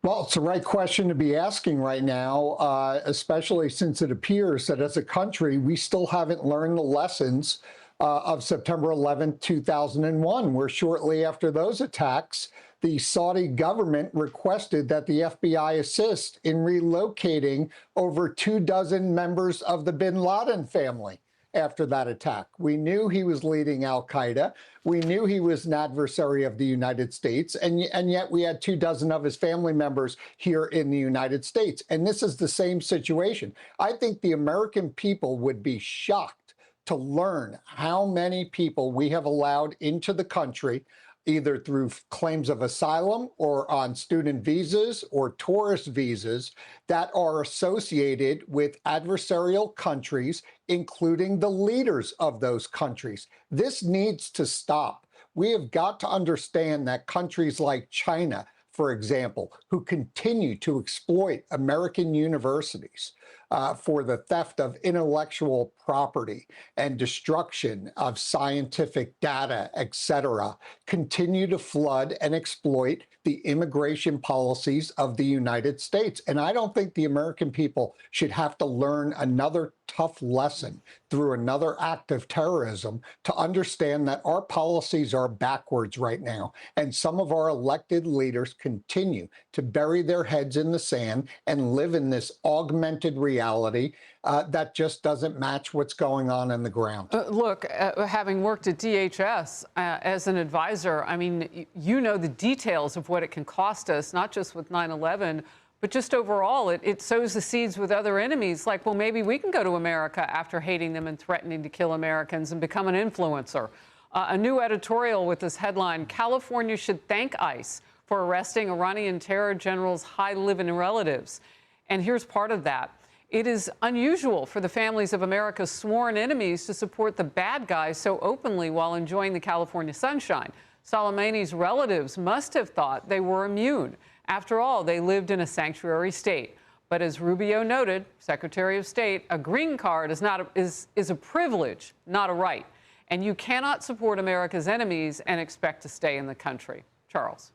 Well, it's the right question to be asking right now, uh, especially since it appears that as a country, we still haven't learned the lessons uh, of September eleventh, two thousand one, where shortly after those attacks, the Saudi government requested that the F B I assist in relocating over two dozen members of the bin Laden family after that attack. We knew he was leading Al Qaeda. We knew he was an adversary of the United States. And, and yet we had two dozen of his family members here in the United States. And this is the same situation. I think the American people would be shocked to learn how many people we have allowed into the country either through claims of asylum or on student visas or tourist visas that are associated with adversarial countries, including the leaders of those countries. This needs to stop. We have got to understand that countries like China, for example, who continue to exploit American universities uh, for the theft of intellectual property and destruction of scientific data, et cetera, continue to flood and exploit the immigration policies of the United States. And I don't think the American people should have to learn another tough lesson through another act of terrorism to understand that our policies are backwards right now. And some of our elected leaders continue to bury their heads in the sand and live in this augmented reality uh, that just doesn't match what's going on on the ground. Uh, look, uh, having worked at D H S uh, as an advisor, I mean, you know the details of what it can cost us, not just with nine eleven, but just overall, it, it sows the seeds with other enemies. Like, well, maybe we can go to America after hating them and threatening to kill Americans and become an influencer. Uh, a new editorial with this headline: California should thank ICE for arresting Iranian terror generals' high-living relatives. And here's part of that. It is unusual for the families of America's sworn enemies to support the bad guys so openly while enjoying the California sunshine. Soleimani's relatives must have thought they were immune. After all, they lived in a sanctuary state. But as Rubio noted, Secretary of State, a green card is not a, is, is a privilege, not a right. And you cannot support America's enemies and expect to stay in the country. Charles.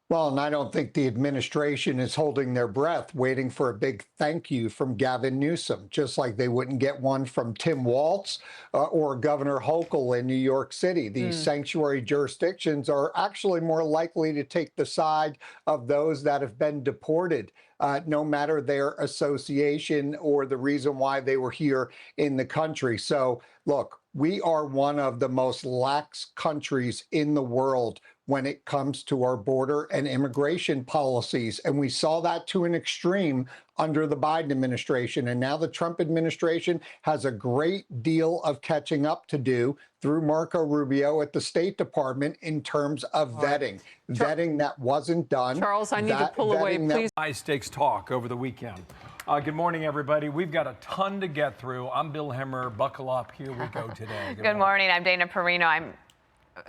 Well, and I don't think the administration is holding their breath waiting for a big thank you from Gavin Newsom, just like they wouldn't get one from Tim Walz, uh, or Governor Hochul in New York City. These sanctuary jurisdictions are actually more likely to take the side of those that have been deported, uh, no matter their association or the reason why they were here in the country. So, look, we are one of the most lax countries in the world when it comes to our border and immigration policies. And we saw that to an extreme under the Biden administration. And now the Trump administration has a great deal of catching up to do through Marco Rubio at the State Department in terms of vetting. Vetting that wasn't done. Charles, I need to pull away, please. High stakes talk over the weekend. Uh, good morning, everybody. We've got a ton to get through. I'm Bill Hemmer. Buckle up. Here we go today. Good morning. I'm Dana Perino. I'm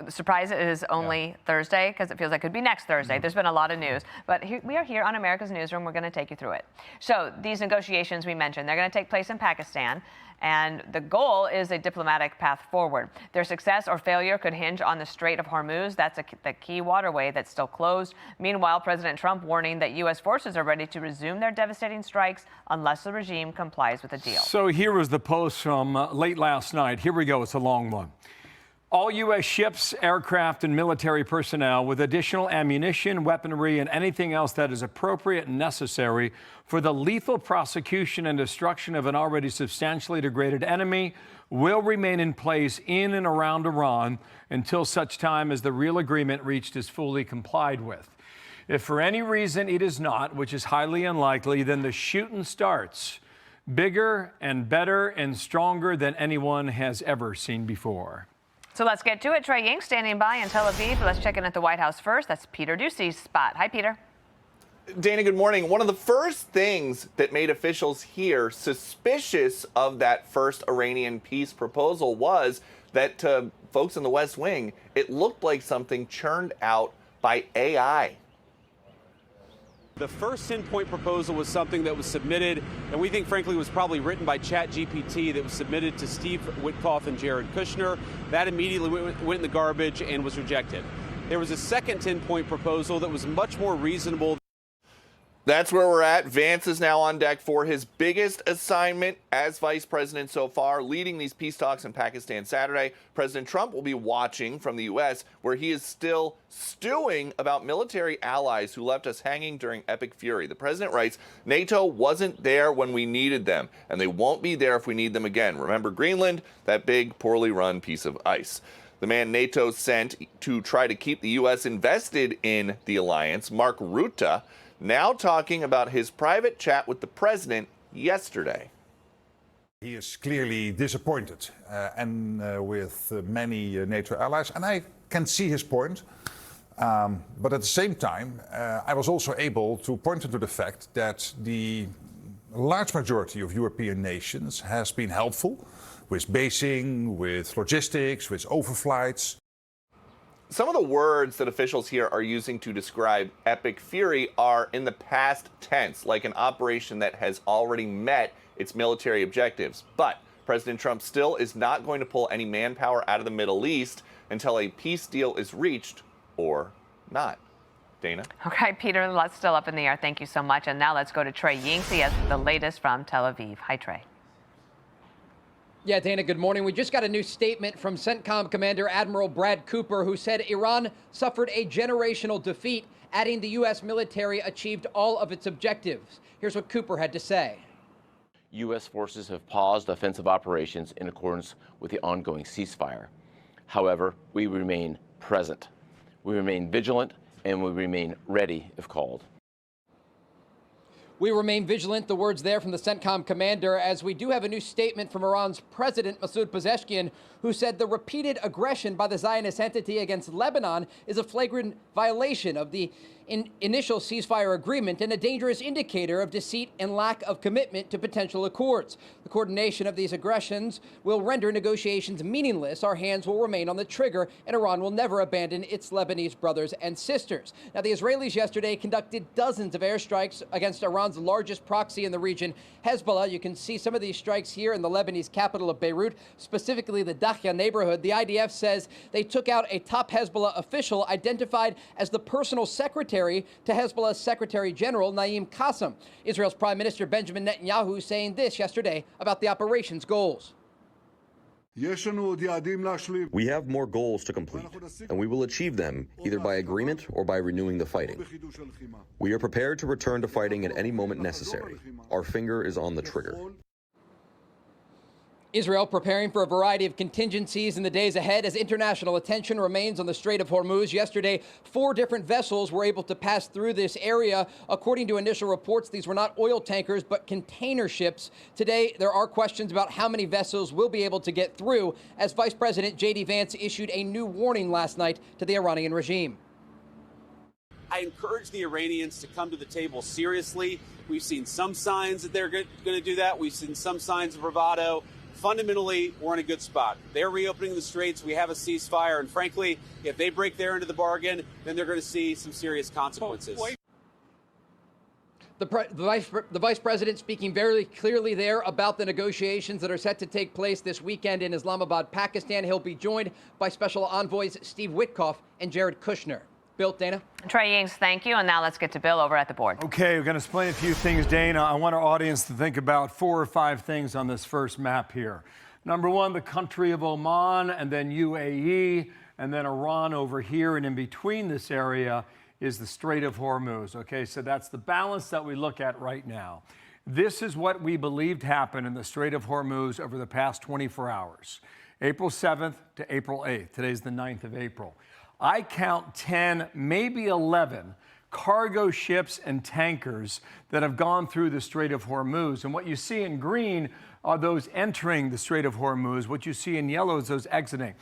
surprised it is only Thursday because it feels like it could be next Thursday. There's been a lot of news, but he- we are here on America's Newsroom. We're going to take you through it. So these negotiations we mentioned, they're going to take place in Pakistan, and the goal is a diplomatic path forward. Their success or failure could hinge on the Strait of Hormuz. That's a, the key waterway that's still closed. Meanwhile, President Trump warning that U S forces are ready to resume their devastating strikes unless the regime complies with a deal. So here was the post from uh, late last night. Here we go. It's a long one. All U S ships, aircraft, and military personnel with additional ammunition, weaponry, and anything else that is appropriate and necessary for the lethal prosecution and destruction of an already substantially degraded enemy will remain in place in and around Iran until such time as the real agreement reached is fully complied with. If for any reason it is not, which is highly unlikely, then the shooting starts bigger and better and stronger than anyone has ever seen before. So let's get to it. Trey Yingst standing by in Tel Aviv. Let's check in at the White House first. That's Peter Doocy's spot. Hi, Peter. Dana, good morning. One of the first things that made officials here suspicious of that first Iranian peace proposal was that, to folks in the West Wing, it looked like something churned out by A I. The first ten-point proposal was something that was submitted, and we think, frankly, was probably written by Chat G P T, that was submitted to Steve Witkoff and Jared Kushner. That immediately went, went in the garbage and was rejected. There was a second ten-point proposal that was much more reasonable. That's where we're at. Vance is now on deck for his biggest assignment as vice president so far, leading these peace talks in Pakistan Saturday. President Trump will be watching from the U S, where he is still stewing about military allies who left us hanging during Epic Fury. The president writes, "NATO wasn't there when we needed them, and they won't be there if we need them again. Remember Greenland? That big, poorly run piece of ice." The man NATO sent to try to keep the U S invested in the alliance, Mark Rutte, now talking about his private chat with the president yesterday. He is clearly disappointed, uh, and, uh, with, uh, many, uh, NATO allies, and I can see his point. Um, but at the same time, uh, I was also able to point him to the fact that the large majority of European nations has been helpful with basing, with logistics, with overflights. Some of the words that officials here are using to describe Epic Fury are in the past tense, like an operation that has already met its military objectives. But President Trump still is not going to pull any manpower out of the Middle East until a peace deal is reached or not. Dana? Okay, Peter, a lot still up in the air. Thank you so much. And now let's go to Trey Yingst. He has the latest from Tel Aviv. Hi, Trey. Yeah, Dana, good morning. We just got a new statement from CENTCOM Commander Admiral Brad Cooper, who said Iran suffered a generational defeat, adding the U S military achieved all of its objectives. Here's what Cooper had to say. U S forces have paused offensive operations in accordance with the ongoing ceasefire. However, we remain present. We remain vigilant, and we remain ready if called. We remain vigilant, the words there from the CENTCOM commander, as we do have a new statement from Iran's President Masoud Pezeshkian, who said the repeated aggression by the Zionist entity against Lebanon is a flagrant violation of the in-, initial ceasefire agreement and a dangerous indicator of deceit and lack of commitment to potential accords. The coordination of these aggressions will render negotiations meaningless. Our hands will remain on the trigger, and Iran will never abandon its Lebanese brothers and sisters. Now, the Israelis yesterday conducted dozens of airstrikes against Iran's largest proxy in the region, Hezbollah. You can see some of these strikes here in the Lebanese capital of Beirut, specifically the Dahya neighborhood. The I D F says they took out a top Hezbollah official identified as the personal secretary to Hezbollah's Secretary General Naim Qassem. Israel's Prime Minister Benjamin Netanyahu saying this yesterday about the operation's goals. יש לנו עוד יעדים להשלים. We have more goals to complete, and we will achieve them either by agreement or by renewing the fighting. We are prepared to return to fighting at any moment necessary. Our finger is on the trigger. Israel preparing for a variety of contingencies in the days ahead as international attention remains on the Strait of Hormuz. Yesterday, four different vessels were able to pass through this area. According to initial reports, these were not oil tankers, but container ships. Today, there are questions about how many vessels will be able to get through, as Vice President J D Vance issued a new warning last night to the Iranian regime. I encourage the Iranians to come to the table seriously. We've seen some signs that they're going to do that. We've seen some signs of bravado. Fundamentally, we're in a good spot. They're reopening the straits. We have a ceasefire. And frankly, if they break their end of the bargain, then they're going to see some serious consequences. The, pre- the, vice, the vice president speaking very clearly there about the negotiations that are set to take place this weekend in Islamabad, Pakistan. He'll be joined by special envoys Steve Witkoff and Jared Kushner. Bill, Dana? Trey Yingst, thank you. And now let's get to Bill over at the board. Okay, we're going to explain a few things, Dana. I want our audience to think about four or five things on this first map here. Number one, the country of Oman, and then U A E, and then Iran over here. And in between this area is the Strait of Hormuz. Okay, so that's the balance that we look at right now. This is what we believed happened in the Strait of Hormuz over the past twenty-four hours, April seventh to April eighth. Today's the ninth of April. I count ten, maybe eleven cargo ships and tankers that have gone through the Strait of Hormuz. And what you see in green are those entering the Strait of Hormuz. What you see in yellow is those exiting.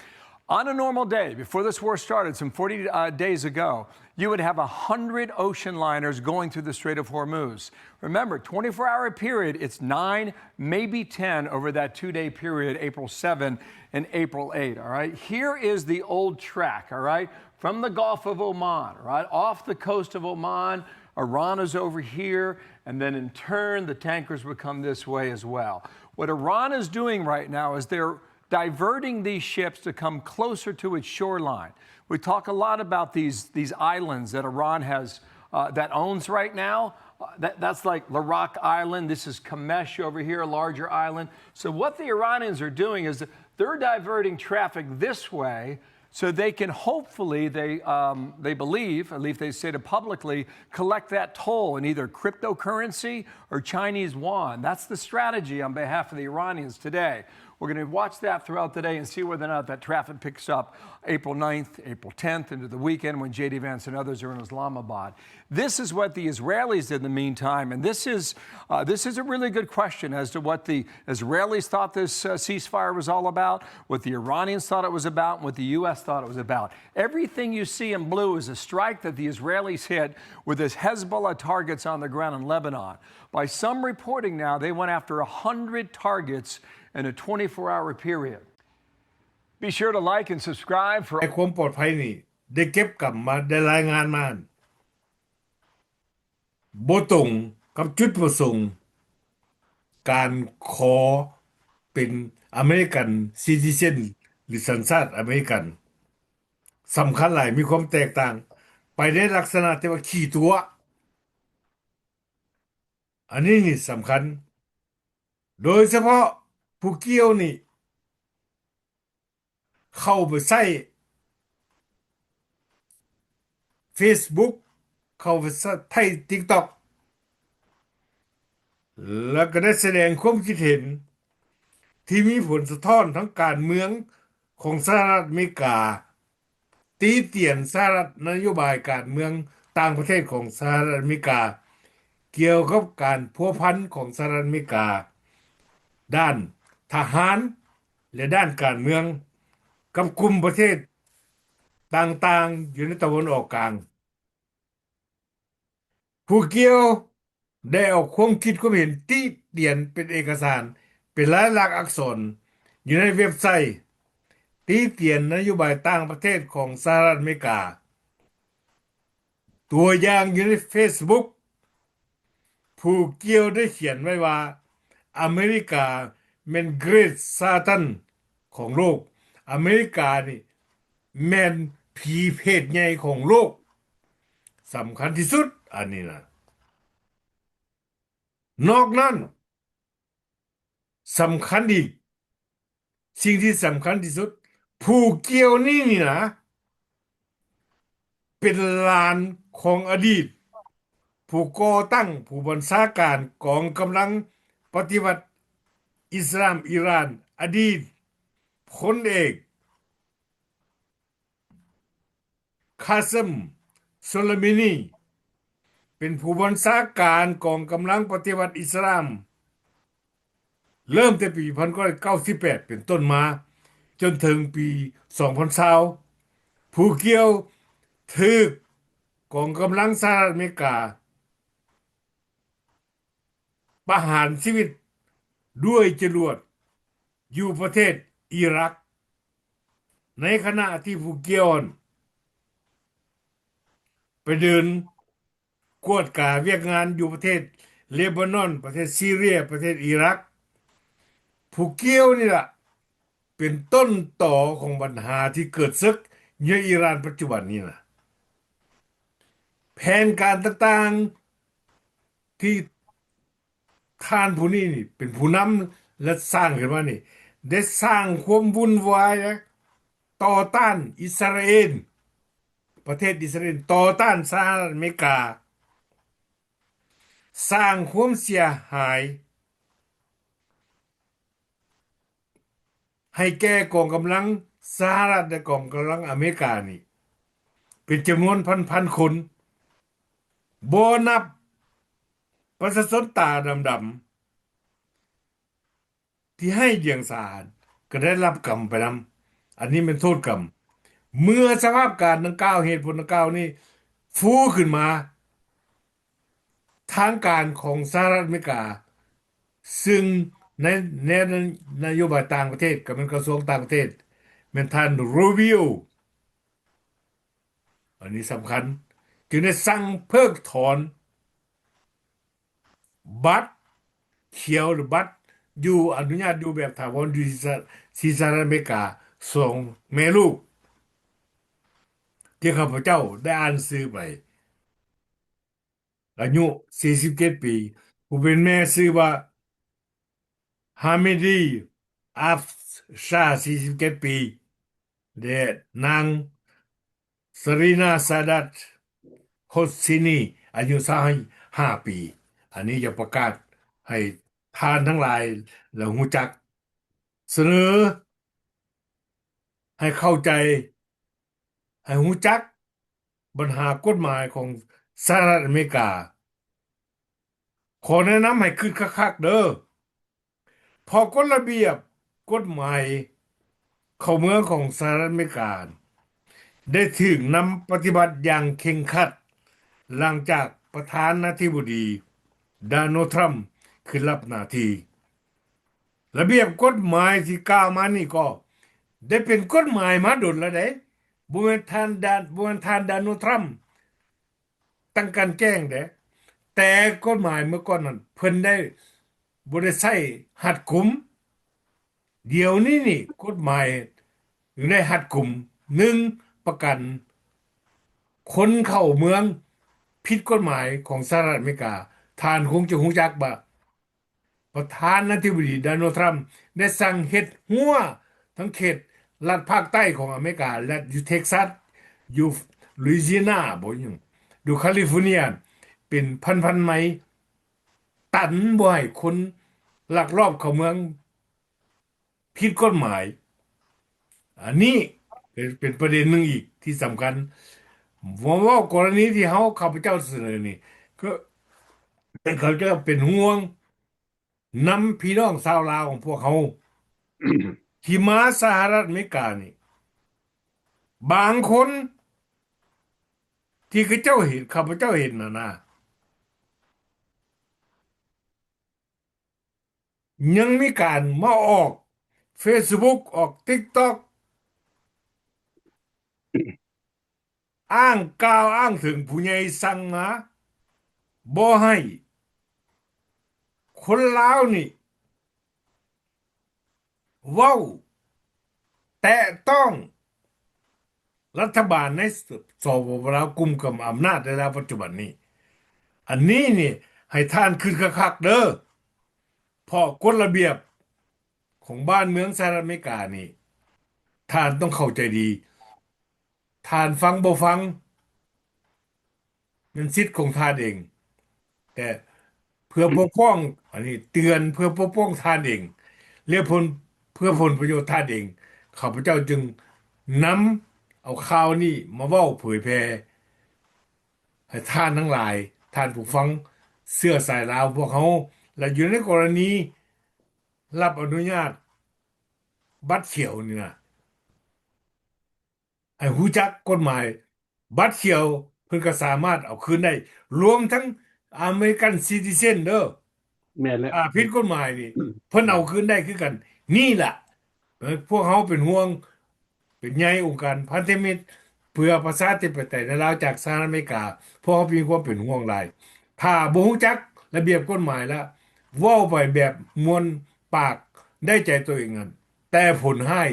On a normal day, before this war started, some forty, uh, days ago, you would have a hundred ocean liners going through the Strait of Hormuz. Remember, twenty-four hour period, it's nine, maybe ten over that two-day period, April seven and April eight, all right? Here is the old track, all right? From the Gulf of Oman, right? Off the coast of Oman, Iran is over here, and then in turn, the tankers would come this way as well. What Iran is doing right now is they're diverting these ships to come closer to its shoreline. We talk a lot about these, these islands that Iran has, uh, that owns right now. Uh, that, that's like Larak Island. This is Qamishli over here, a larger island. So what the Iranians are doing is they're diverting traffic this way so they can hopefully, they, um, they believe, at least they stated publicly, collect that toll in either cryptocurrency or Chinese yuan. That's the strategy on behalf of the Iranians today. We're gonna watch that throughout the day and see whether or not that traffic picks up April ninth, April tenth, into the weekend when J D Vance and others are in Islamabad. This is what the Israelis did in the meantime, and this is, uh, this is a really good question as to what the Israelis thought this, uh, ceasefire was all about, what the Iranians thought it was about, and what the U S thought it was about. Everything you see in blue is a strike that the Israelis hit with this Hezbollah targets on the ground in Lebanon. By some reporting now, they went after a hundred targets in a twenty-four hour period. Be sure to like and subscribe for ໃຫ້ຄວາມປອດໄພນີ້ ໄດ້ເກັບກຳມາ ໄດ້ລາຍງານມາ ບໍ່ຕົງກັບຈຸດປະສົງການຂໍເປັນອາເມລິກັນຊິຕິເຊັນ ຫຼື ສັນຊາດອາເມລິກັນ. ສຳຄັນຫຼາຍ ມີຄວາມແຕກຕ່າງ ໄປໃນລັກສະນະທີ່ວ່າຂີ້ຕົວະ. ອັນນີ້ນີ້ສຳຄັນ ໂດຍສະເພາະຜູ້ກ່ຽວນີ້ ເຂົ້າໄປໃຊ້ເຟສບຸກ ເຂົ້າໄປໃຊ້ຕິກຕັອກ ແລ້ວກໍໄດ້ສະແດງຄວາມຄິດເຫັນທີ່ມີຜົນສະທ້ອນທາງການເມືອງຂອງສະຫະລັດອາເມລິກາ, ຕິຕຽນສະຫະລັດ, ນະໂຍບາຍການເມືອງຕ່າງປະເທດຂອງສະຫະລັດອາເມລິກາ, ກ່ຽວກັບການພົວພັນຂອງສະຫະລັດອາເມລິກາ ດ້ານທະຫານ ແລະ ດ້ານການເມືອງ ກັບກຸ່ມປະເທດຕ່າງໆຢູ່ໃນຕາເວັນອອກກາງ. ຜູ້ກ່ຽວໄດ້ອອກຄວາມຄິດຄວາມເຫັນຕິຕຽນເປັນເອກະສານ ເປັນລາຍລັກອັກສອນ ຢູ່ໃນເວັບໄຊ ຕິຕຽນນະໂຍບາຍຕ່າງປະເທດຂອງສະຫະລັດອາເມລິກາ. ຕົວຢ່າງຢູ່ໃນເຟສບຸກ ຜູ້ກ່ຽວໄດ້ຂຽນໄວ້ວ່າ ອາເມລິກາແມ່ນເກຣດຊາຕັນຂອງໂລກ. ອາເມລິການີ້ແມ່ນຜີເພດໃຫຍ່ຂອງໂລກ ສຳຄັນທີ່ສຸດ ອັນນີ້ນະ. ນອກນັ້ນ ສຳຄັນອີກ ສິ່ງທີ່ສຳຄັນທີ່ສຸດ ຜູ້ກ່ຽວນີ້ນີ້ນະ ເປັນຫຼານຂອງອະດີດຜູ້ກໍ່ຕັ້ງ ຜູ້ບັນຊາການກອງກຳລັງປະຕິວັດອິດສະລາມອີຣານ ອະດີດພົນເອກ ຄາເຊມ ໂຊລາເມນີ ເປັນຜູ້ບັນຊາການກອງກຳລັງປະຕິວັດອິດສະລາມ ເລີ່ມແຕ່ປີພັນເກົ້າຮ້ອຍເກົ້າສິບແປດເປັນຕົ້ນມາ ຈົນເຖິງປີສອງພັນຊາວ ຜູ້ກ່ຽວຖືກກອງກຳລັງສະຫະລັດອາເມລິກາ ປະຫານຊີວິດດ້ວຍຈະຫຼວດຢູ່ປະເທດອີຣັກ ໃນຂະນະທີ່ຜູ້ກ່ຽວໄປເດີນກວດກາວຽກງານຢູ່ປະເທດເລບານອນ, ປະເທດຊີເຣຍ, ປະເທດອີຣັກ. ຜູ້ກ່ຽວນີ້ລະ ເປັນຕົ້ນຕໍຂອງບັນຫາທີ່ເກີດເສິກຢູ່ໃນອີຣານປັດຈຸບັນນີ້ນະ. ແຜນການຕ່າງໆທີ່ທ່ານຜູ້ນີ້ນີ້ເປັນຜູ້ນຳ ແລະ ສ້າງຂຶ້ນມານີ້ ໄດ້ສ້າງຄວາມວຸ່ນວາຍ ແລະ ຕໍ່ຕ້ານອິດສະຣາເອນ, ປະເທດອິດສະຣາເອນ, ຕໍ່ຕ້ານສະຫະລັດອາເມລິກາ, ສ້າງຄວາມເສຍຫາຍ ໃຫ້ແກ່ກອງກຳລັງສະຫະລັດ ແລະ ກອງກຳລັງອາເມລິການີ້ ເປັນຈຳນວນພັນໆຄົນ, ບໍ່ນັບປະຊາຊົນຕາດຳໆ ທີ່ໄຮ້ດຽງສາ ກໍໄດ້ຮັບກຳໄປນຳ. ອັນນີ້ແມ່ນໂທດກຳ. ເມື່ອສະພາບການດັ່ງກ່າວ, ເຫດຜົນດັ່ງກ່າວນີ້ຟູຂຶ້ນມາ, ທາງການຂອງສະຫະລັດອາເມລິກາ ຊຶ່ງໃນແນວນະໂຍບາຍຕ່າງປະເທດ ກໍແມ່ນກະຊວງຕ່າງປະເທດ ແມ່ນທ່ານ ຣູບີໂອ ອັນນີ້ສຳຄັນ ຈຶ່ງໄດ້ສັ່ງເພິກຖອນບັດຂຽວ ຫຼື ບັດຢູ່ອະນຸຍາດຢູ່ແບບຖາວອນຢູ່ທີ່ສະ ທີ່ສະຫະລັດອາເມລິກາ ສອງແມ່ລູກ ທີ່ຂ້າພະເຈົ້າໄດ້ອ່ານຊື່ໄປ. ອາຍຸສີ່ສິບເຈັດປີ, ຜູ້ເປັນແມ່ຊື່ວ່າ ຮາມິດີ ອາຟຊາ ສີ່ສິບເຈັດປີ ແລະ ນາງ ຊາຣີນາ ຊາດັດ ໂຮດຊີນີ ອາຍຸຊາວຫ້າປີ. ອັນນີ້ຢາກປະກາດໃຫ້ທ່ານທັງຫຼາຍລະຮູ້ຈັກ, ສະເໜີໃຫ້ເຂົ້າໃຈ, ໃຫ້ຮູ້ຈັກບັນຫາກົດໝາຍຂອງສະຫະລັດອາເມລິກາ. ຂໍແນະນຳໃຫ້ຄິດຄັກໆເດີ, ເພາະກົດລະບຽບກົດໝາຍເຂົ້າເມືອງຂອງສະຫະລັດອາເມລິກາ ໄດ້ຖືກນຳປະຕິບັດຢ່າງເຄັ່ງຄັດ ຫຼັງຈາກປະທານາທິບໍດີໂດນັລ ທຣຳ ຂຶ້ນຮັບໜ້າທີ່. ລະບຽບກົດໝາຍທີ່ກ່າວມານີ້ກໍໄດ້ເປັນກົດໝາຍມາດົນແລ້ວເດ້. ບໍ່ແມ່ນທ່ານ ບໍ່ແມ່ນທ່ານໂດນັລ ທຣຳ ຕັ້ງການແຈ້ງເດ້, ແຕ່ກົດໝາຍເມື່ອກ່ອນນັ້ນເພິ່ນໄດ້ ບໍ່ໄດ້ໃຊ້ຮັດກຸມ. ດຽວນີ້ນີ້ກົດໝາຍໄດ້ຮັດກຸມ. ໜຶ່ງ, ປະກັນຄົນເຂົ້າເມືອງຜິດກົດໝາຍຂອງສະຫະລັດອາເມລິກາ. ທ່ານຄົງຈະຮູ້ຈັກວ່າ ປະທານາທິບໍດີໂດນັລ ທຣຳ ໄດ້ສັ່ງເຮັດຮົ້ວທັງເຂດລັດພາກໃຕ້ຂອງອາເມລິກາ ແລະ ຢູ່ເທັກຊັສ, ຢູ່ລຸຍຊີອານາບໍ ຫຍັງ ຢູ່ຄາລິຟໍເນຍ ເປັນພັນໆໄມ, ຕັນບໍ່ໃຫ້ຄົນລັກລອບເຂົ້າເມືອງຜິດກົດໝາຍ. ອັນນີ້ເປັນ ເປັນປະເດັນໜຶ່ງອີກທີ່ສຳຄັນ. ເວົ້າ ເວົ້າກໍລະນີທີ່ເຮົາ ຂ້າພະເຈົ້າສະເໜີນີ້ ຄື ເຂົາເຈົ້າເປັນຫ່ວງນຳພີ່ນ້ອງຊາວລາວຂອງພວກເຮົາ ທີ່ມາສະຫະລັດອາເມລິການີ້ ບາງຄົນທີ່ເຂົາເຈົ້າເຫັນ ຂ້າພະເຈົ້າເຫັນນະນະ ຍັງມີການມາອອກເຟສບຸກ ອອກຕິກຕັອກ ອ້າງ ກ່າວອ້າງເຖິງຜູ້ໃຫຍ່ສັ່ງມາ ບໍ່ໃຫ້ຄົນລາວນີ້ ເວົ້າແຕະຕ້ອງລັດຖະບານໃນ ສປປ ລາວ ກຸ່ມກຳອຳນາດໃນລາວປັດຈຸບັນນີ້. ອັນນີ້ນີ້ໃຫ້ທ່ານຄິດຄັກໆເດີ້ ເພາະກົດລະບຽບຂອງບ້ານເມືອງສະຫະລັດອາເມລິການີ້ ທ່ານຕ້ອງເຂົ້າໃຈດີ. ທ່ານຟັງບໍ່ຟັງ ແມ່ນສິດຂອງທ່ານເອງ, ແຕ່ເພື່ອປົກປ້ອງ ອັນນີ້ເຕືອນເພື່ອປົກປ້ອງທ່ານເອງ ແລະ ຜົນ ເພື່ອຜົນປະໂຫຍດທ່ານເອງ, ຂ້າພະເຈົ້າຈຶ່ງນຳເອົາຂ່າວນີ້ມາເວົ້າເຜີຍແຜ່ໃຫ້ທ່ານທັງຫຼາຍ, ທ່ານຜູ້ຟັງເຊື້ອສາຍລາວພວກເຮົາ ແລະ ຢູ່ໃນກໍລະນີຮັບອະນຸຍາດບັດຂຽວນີ້ນະ ໃຫ້ຮູ້ຈັກກົດໝາຍ ບັດຂຽວເພິ່ນກໍສາມາດເອົາຄືນໄດ້ ລວມທັງ American citizen ເດີ້. ແມ່ນແລ້ວ ຖ້າຜິດກົດໝາຍນີ້ ເພິ່ນເອົາຄືນໄດ້ຄືກັນ. ນີ້ລະ ເອີ ພວກເຮົາເປັນຫ່ວງເປັນໃຍອົງການພັນທະມິດເພື່ອປະຊາທິປະໄຕໃນລາວຈາກສະຫະລັດອາເມລິກາ. ພວກເຮົາມີຄວາມເປັນຫ່ວງຫຼາຍ. ຖ້າບໍ່ຮູ້ຈັກລະບຽບກົດໝາຍລະ ເວົ້າໄປແບບມ່ວນປາກໄດ້ໃຈຕົວເອງນັ້ນ ແຕ່ຜົນຮ້າຍ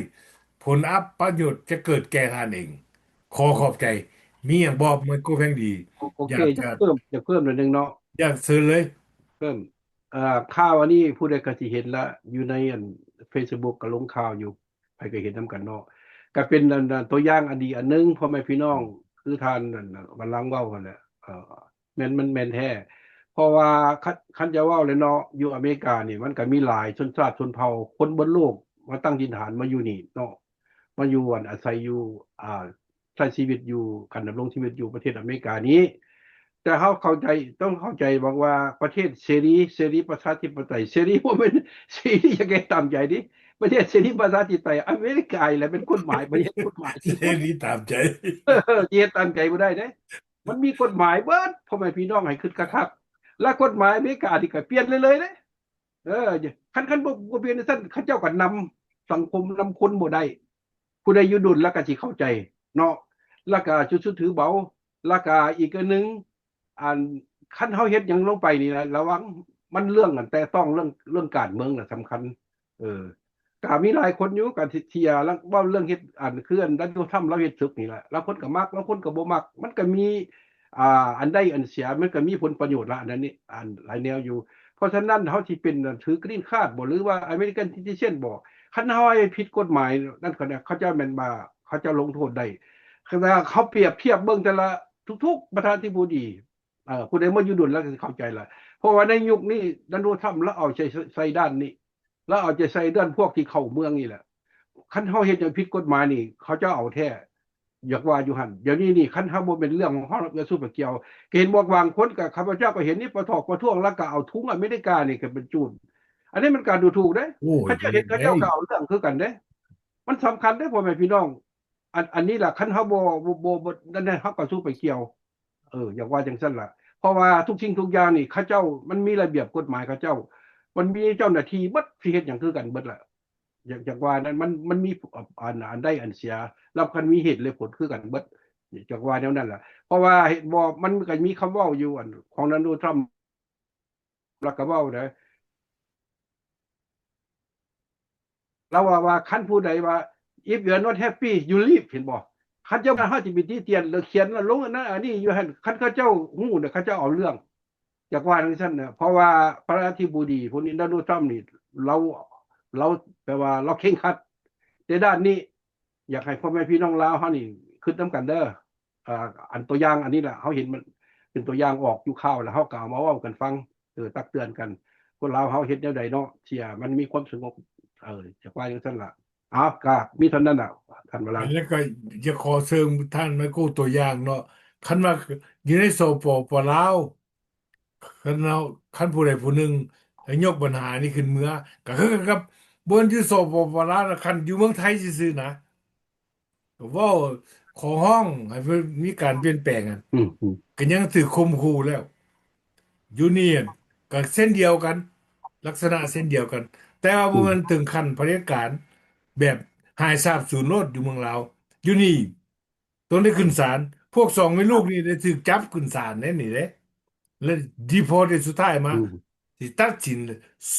ຜົນອັບປະໂຫຍດຈະເກີດແກ່ທ່ານເອງ. ຂໍຂອບໃຈ. ມີຫຍັງບໍ່ ໄມໂກ ແພງດີ? ໂອ ໂອເຄ ຢາກຈະ ຢາກເພີ່ມ ຢາກເພີ່ມໜ້ອຍໜຶ່ງເນາະ. ຢາກ ເຊີນເລີຍ. ເພີ່ມ ເອີ ຂ່າວອັນນີ້ຜູ້ໃດກໍຊິເຫັນລະ ຢູ່ໃນອັນເຟສບຸກກໍລົງຂ່າວຢູ່ ໃຜກໍເຫັນນຳກັນເນາະ. ກໍເປັນອັນ ອັນຕົວຢ່າງອັນດີອັນໜຶ່ງ ພໍ່ແມ່ພີ່ນ້ອງ ຄືທ່ານອັນ ບັນລັງເວົ້າຫັ້ນແຫຼະ ເອີ ແມ່ນ ມັນແມ່ນແທ້. ເພາະວ່າຄັນ ຄັນຈະເວົ້າແລ້ວເນາະ ຢູ່ອາເມລິການີ້ມັນກໍມີຫຼາຍຊົນຊາດຊົນເຜົ່າ ຄົນເບິດໂລກມາຕັ້ງຖິ່ນຖານມາຢູ່ນີ້ເນາະ ມາຢູ່ ອັນ ອາໄສຢູ່ ອ່າ ໃຊ້ຊີວິດຢູ່ ການດຳລົງຊີວິດຢູ່ປະເທດອາເມລິການີ້. ແຕ່ເຮົາເຂົ້າໃຈ ຕ້ອງເຂົ້າໃຈວ່າ ວ່າປະເທດເສລີ ເສລີປະຊາທິປະໄຕ ເສລີບໍ່ແມ່ນເສລີຢາກເຮັດຕາມໃຈເດ້. ປະເທດເສລີປະຊາທິປະໄຕ ອາເມລິການີ້ແຫຼະເປັນກົດໝາຍ ປະເທດກົດໝາຍ ເສລີຕາມໃຈ ເອີ ຊິເຮັດຕາມໃຈບໍ່ໄດ້ເດ້. ມັນມີກົດໝາຍເບິດ ພໍ່ແມ່ພີ່ນ້ອງໃຫ້ຄິດຄັກໆ ແລະ ກົດໝາຍອາເມລິການີ້ກໍປ່ຽນເລື້ອຍໆເດ້. ເອີ ຄັນ ຄັນບໍ່ ບໍ່ປ່ຽນຈັ່ງຊັ້ນ ເຂົາເຈົ້າກໍນຳສັງຄົມນຳຄົນບໍ່ໄດ້. ຜູ້ໃດຢູ່ດົນແລ້ວກໍຊິເຂົ້າໃຈເນາະ ແລ້ວກໍຖືສຸດຖືເບົາ. ແລ້ວກໍອີກອັນໜຶ່ງ ອັນ ຄັນເຮົາເຮັດຫຍັງລົງໄປນີ້ລະ ລະວັງ ມັນເລື່ອງ ອັນ ແຕະຕ້ອງເລື່ອງ ເລື່ອງການເມືອງນະສຳຄັນ. ເອີ ກໍມີຫຼາຍຄົນຢູ່ ກໍທີ່ ທີ່ ອາ ເວົ້າເລື່ອງເຮັດ ອັນ ຄື ອັນ ໂດນັລ ທຣຳ ລາວເຮັດເສິກນີ້ລະ ລາວຄົນກໍມັກ ລາວຄົນກໍບໍ່ມັກ. ມັນກໍມີ ອ່າ ອັນໄດ້ອັນເສຍ ມັນກໍມີຜົນປະໂຫຍດລະ ອັນນັ້ນນີ້ ອັນຫຼາຍແນວຢູ່. ເພາະສະນັ້ນ ເຮົາຊິເປັນ ອັນ ຖືກຣີນຄາດບໍ ຫຼືວ່າ American citizen ບໍ ຄັນເຮົາໃຫ້ຜິດກົດໝາຍນັ້ນ ເຂົາເຈົ້າແມ່ນວ່າ ເຂົາເຈົ້າລົງໂທດໄດ້. ຄັນວ່າເຮົາປຽບທຽບເບິ່ງແຕ່ລະ ທຸກໆປະທານາທິບໍດີ ເອີ ຜູ້ໃດມາຢູ່ດົນແລ້ວກໍຊິເຂົ້າໃຈລະ ເພາະວ່າໃນຍຸກນີ້ ໂດນັລ ທຣຳ ລາວເອົາໃຈໃສ່ດ້ານນີ້ ລາວເອົາໃຈໃສ່ດ້ານພວກທີ່ເຂົ້າເມືອງນີ້ແຫຼະ. ຄັນເຮົາເຮັດຫຍັງຜິດກົດໝາຍນີ້ ເຂົາເຈົ້າເອົາແທ້ ຢາກວ່າຢູ່ຫັ້ນ. ດຽວນີ້ນີ້ ຄັນເຮົາບໍ່ເປັນເລື່ອງຂອງເຮົາ ເອື້ອຍຊູໄປກ່ຽວ ກໍເຫັນບອກບາງຄົນ ກໍຂ້າພະເຈົ້າກໍເຫັນນີ້ ປະທ້ອງ ປະທ້ວງ ແລ້ວກໍເອົາທຸງອາເມລິການີ້ກໍເປັນໂຈນ. ອັນນີ້ມັນການດູຖູກເດ້ ໂອ້ຍ ເຂົາເຈົ້າເຫັນ ເຂົາເຈົ້າກໍເອົາເລື່ອງຄືກັນເດ້. ມັນສຳຄັນເດ້ ພໍ່ແມ່ພີ່ນ້ອງ. ອັນ ອັນນີ້ລະ ຄັນເຮົາບໍ່ ບໍ່ ບໍ່ ບໍ່ ນັ້ນ ເຮົາກໍສູ້ໄປກ່ຽວ. ເອີ ຢາກວ່າຈັ່ງຊັ້ນລະ ເພາະວ່າທຸກສິ່ງທຸກຢ່າງນີ້ ເຂົາເຈົ້າ ມັນມີລະບຽບກົດໝາຍເຂົາເຈົ້າ ມັນມີເຈົ້າໜ້າທີ່ເບິດ ຊິເຮັດຫຍັງຄືກັນເບິດລະ. ຢາກ ຢາກວ່ານັ້ນ ມັນ ມັນມີ ອັນ ອັນໄດ້ອັນເສຍ ແລ້ວຄັນມີເຫດແລະຜົນຄືກັນເບິດ ຢາກວ່າແນວນັ້ນລະ. ເພາະວ່າເຫັນບໍ່ ມັນກໍມີຄຳເວົ້າຢູ່ ອັນ ຂອງໂດນັລ ທຣຳ ລາວກໍເວົ້າເດ້ ລາວວ່າ ວ່າຄັນຜູ້ໃດວ່າ if you are not happy you leave ເຫັນບໍ່? ຄັນເຈົ້າ ເຮົາຊິໄປຕິຕຽນ ຫຼືຂຽນລົງອັນນັ້ນອັນນີ້ຢູ່ຫັ້ນ ຄັນເຂົາເຈົ້າຮູ້ນະ ເຂົາເຈົ້າເອົາເລື່ອງ. ຢາກວ່າຈັ່ງຊັ້ນນະ ເພາະວ່າປະທານາທິບໍດີຜູ້ນີ້ ໂດນັລ ທຣຳ ນີ້ ລາວ ລາວ ແປວ່າລາວເຄັ່ງຄັດໃນດ້ານນີ້. ຢາກໃຫ້ພໍ່ແມ່ພີ່ນ້ອງລາວເຮົານີ້ຄິດນຳກັນເດີ. ເອີ ອັນຕົວຢ່າງອັນນີ້ລະ ເຮົາເຫັນມັນເປັນຕົວຢ່າງອອກຢູ່ຂ່າວ ແລ້ວເຮົາກໍເອົາມາເວົ້າກັນຟັງ ເອີ ຕັກເຕືອນກັນ. ຄົນລາວເຮົາເຮັດແນວໃດເນາະ ເພື່ອມັນມີຄວາມສະຫງົບ ເອີ ຈະວ່າຈັ່ງຊັ້ນລະ. ເອົາ ກໍມີເທົ່ານັ້ນລະ ທ່ານວະລາ. ແລ້ວກໍຢາກຂໍເຊີນທ່ານໄມໂກຕົວຢ່າງເນາະ ຄັນວ່າຢູ່ໃນ ສປປ ລາວ ຄັນເຮົາ ຄັນຜູ້ໃດຜູ້ໜຶ່ງໃຫ້ຍົກບັນຫານີ້ຂຶ້ນເມືອ ກໍຄືກັນກັບບ່ອນຢູ່ ສປປ ລາວນະ ຄັນຢູ່ເມືອງໄທຊື່ໆນະ ກໍເວົ້າຂໍຮ້ອງໃຫ້ເພິ່ນມີການປ່ຽນແປງຫັ້ນ ອືມໆ ກໍຍັງຖືກຂົ່ມຂູ່ແລ້ວ. ຢູ່ນີ້ກໍເຊັ່ນດຽວກັນ ລັກສະນະເຊັ່ນດຽວກັນ ແຕ່ວ່າບໍ່ແມ່ນເຖິງຂັ້ນຜະເດັດການແບບຫາຍສາບສູນໂລດຢູ່ເມືອງລາວ. ຢູ່ນີ້ ຕ້ອງໄດ້ຂຶ້ນສານ ພວກສອງແມ່ລູກນີ້ໄດ້ຖືກຈັບຂຶ້ນສານເດ້ນີ້ເດ້ ແລະ deport ສຸດທ້າຍມາ ອືມ ຊິຕັດສິນ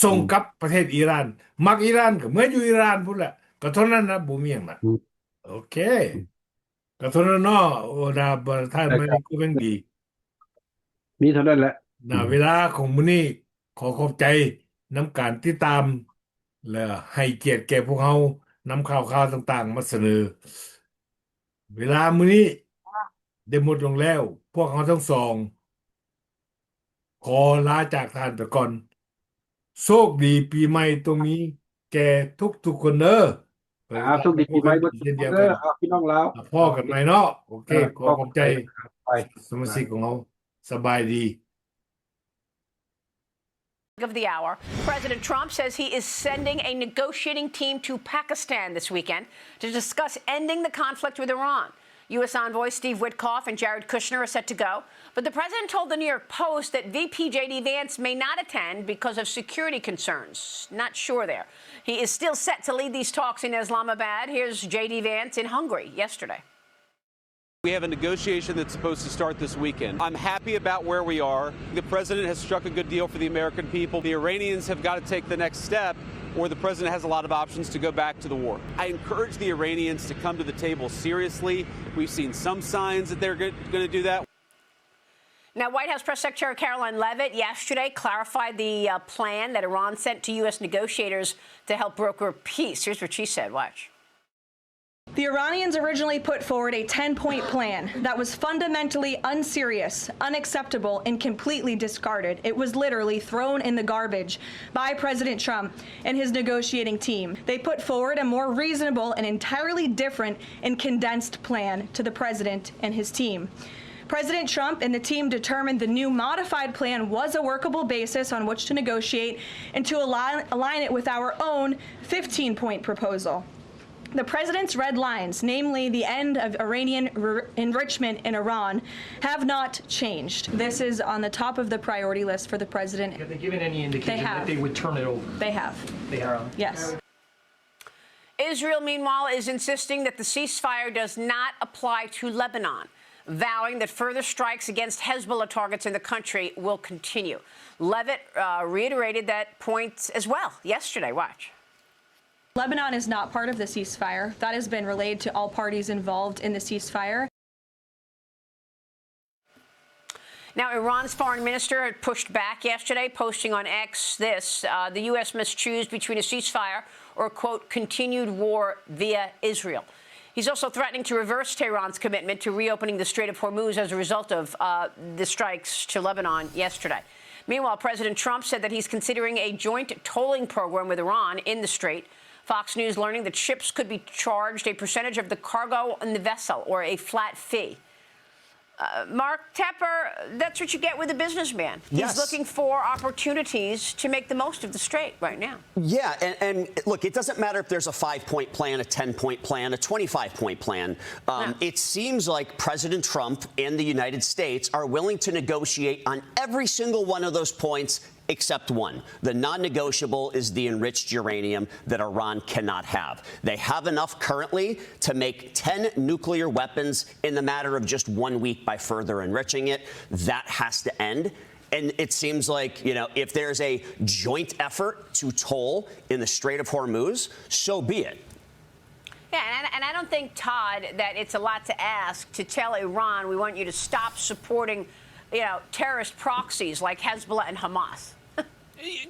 ສົ່ງ ອືມ ກັບປະເທດອີຣານ ມັກອີຣານກໍເມືອຢູ່ອີຣານພຸ້ນແຫຼະ ກໍເທົ່ານັ້ນນະ ບໍ່ມີຫຍັງນະ ອືມ ໂອເຄ ອືມ ກໍເທົ່ານັ້ນເນາະ ໂອ ນາ ບໍ່ ທ່ານ ແມ່ນກໍແມ່ນດີ ມີເທົ່ານັ້ນແຫຼະ ນາ ອືມ ເວລາຂອງມື້ນີ້ ຂໍຂອບໃຈນຳການຕິດຕາມ ແລະ ໃຫ້ກຽດແກ່ພວກເຮົານຳຂ່າວໆຕ່າງໆມາສະເໜີ. ເວລາມື້ນີ້ໄດ້ໝົດລົງແລ້ວ ພວກເຮົາທັງສອງຂໍລາຈາກທ່ານໄປກ່ອນ. ໂຊກດີປີໃໝ່ຕົງມີແກ່ທຸກໆຄົນເດີ. ອ່າ ໂຊກດີປີໃໝ່ເບິດເຊັ່ນດຽວກັນ ພີ່ນ້ອງລາວ ພໍ້ກັນໃໝ່ເນາະ. ໂອເຄ ຂໍຂອບໃຈສະມາຊິກຂອງເຮົາ. ສະບາຍດີ. Of the hour, President Trump says he is sending a negotiating team to Pakistan this weekend to discuss ending the conflict with Iran. U S envoys Steve Witkoff and Jared Kushner are set to go, but the president told the New York Post that V P J D Vance may not attend because of security concerns. Not sure there. He is still set to lead these talks in Islamabad. Here's J D Vance in Hungary yesterday. We have a negotiation that's supposed to start this weekend. I'm happy about where we are. The president has struck a good deal for the American people. The Iranians have got to take the next step, or the president has a lot of options to go back to the war. I encourage the Iranians to come to the table seriously. We've seen some signs that they're go-, gonna do that. Now, White House Press Secretary Karoline Leavitt yesterday clarified the, uh, plan that Iran sent to U S negotiators to help broker peace. Here's what she said. Watch. The Iranians originally put forward a ten-point plan that was fundamentally unserious, unacceptable, and completely discarded. It was literally thrown in the garbage by President Trump and his negotiating team. They put forward a more reasonable and entirely different and condensed plan to the president and his team. President Trump and the team determined the new modified plan was a workable basis on which to negotiate and to align, align it with our own fifteen-point proposal. The president's red lines, namely the end of Iranian r-, enrichment in Iran, have not changed. This is on the top of the priority list for the president. Have they given any indication that they would turn it over? They have. They have. Yes. Israel, meanwhile, is insisting that the ceasefire does not apply to Lebanon, vowing that further strikes against Hezbollah targets in the country will continue. Leavitt, uh, reiterated that point as well yesterday. Watch. Lebanon is not part of the ceasefire. That has been relayed to all parties involved in the ceasefire. Now, Iran's foreign minister pushed back yesterday, posting on X this, uh, "The U S must choose between a ceasefire or, quote, continued war via Israel." He's also threatening to reverse Tehran's commitment to reopening the Strait of Hormuz as a result of, uh, the strikes to Lebanon yesterday. Meanwhile, President Trump said that he's considering a joint tolling program with Iran in the strait. Fox News learning that ships could be charged a percentage of the cargo on the vessel, or a flat fee. Uh, Mark Tepper, that's what you get with a businessman. He's looking for opportunities to make the most of the strait right now. Yeah, and, and look, it doesn't matter if there's a five-point plan, a ten-point plan, a twenty-five-point plan. Um, it seems like President Trump and the United States are willing to negotiate on every single one of those points except one. The non-negotiable is the enriched uranium that Iran cannot have. They have enough currently to make ten nuclear weapons in the matter of just one week by further enriching it. That has to end. And it seems like, you know, if there's a joint effort to toll in the Strait of Hormuz, so be it. Yeah, and I, and I don't think, Todd, that it's a lot to ask to tell Iran, "We want you to stop supporting, you know, terrorist proxies like Hezbollah and Hamas."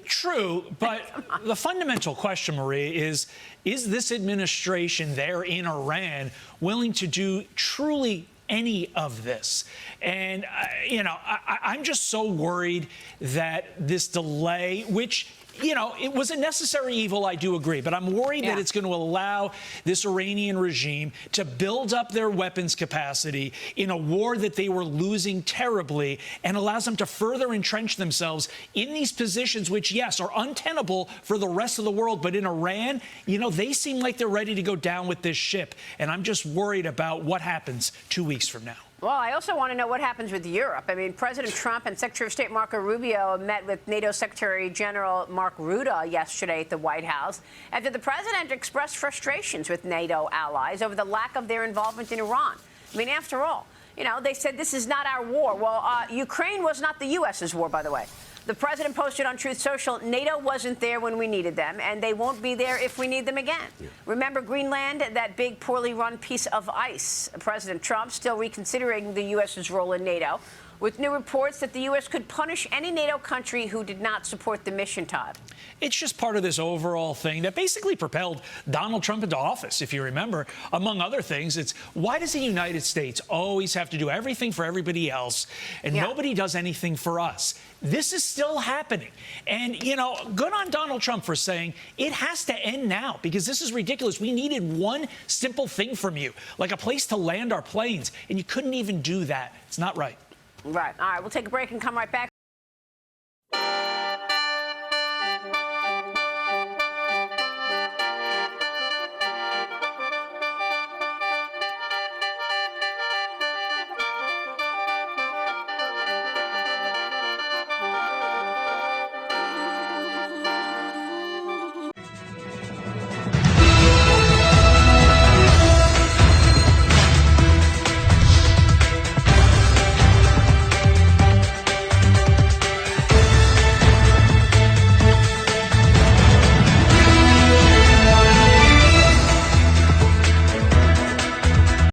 True, but the fundamental question, Marie, is, is this administration there in Iran willing to do truly any of this? And, uh, you know, I, I, I'm just so worried that this delay, which You know, it was a necessary evil, I do agree, but I'm worried that Yeah. it's going to allow this Iranian regime to build up their weapons capacity in a war that they were losing terribly, and allows them to further entrench themselves in these positions, which, yes, are untenable for the rest of the world. But in Iran, you know, they seem like they're ready to go down with this ship, and I'm just worried about what happens two weeks from now. Well, I also want to know what happens with Europe. I mean, President Trump and Secretary of State Marco Rubio met with NATO Secretary General Mark Rutte yesterday at the White House after the president expressed frustrations with NATO allies over the lack of their involvement in Iran. I mean, after all, you know, they said, "This is not our war." Well, uh, Ukraine was not the U S's war, by the way. The president posted on Truth Social, "NATO wasn't there when we needed them, and they won't be there if we need them again." Remember Greenland, that big, poorly run piece of ice? President Trump still reconsidering the U S's role in NATO, with new reports that the U S could punish any NATO country who did not support the mission, Todd. It's just part of this overall thing that basically propelled Donald Trump into office, if you remember. Among other things, it's, why does the United States always have to do everything for everybody else and Yeah. nobody does anything for us? This is still happening. And, you know, good on Donald Trump for saying it has to end now, because this is ridiculous. We needed one simple thing from you, like a place to land our planes, and you couldn't even do that. It's not right. Right. All right. We'll take a break and come right back.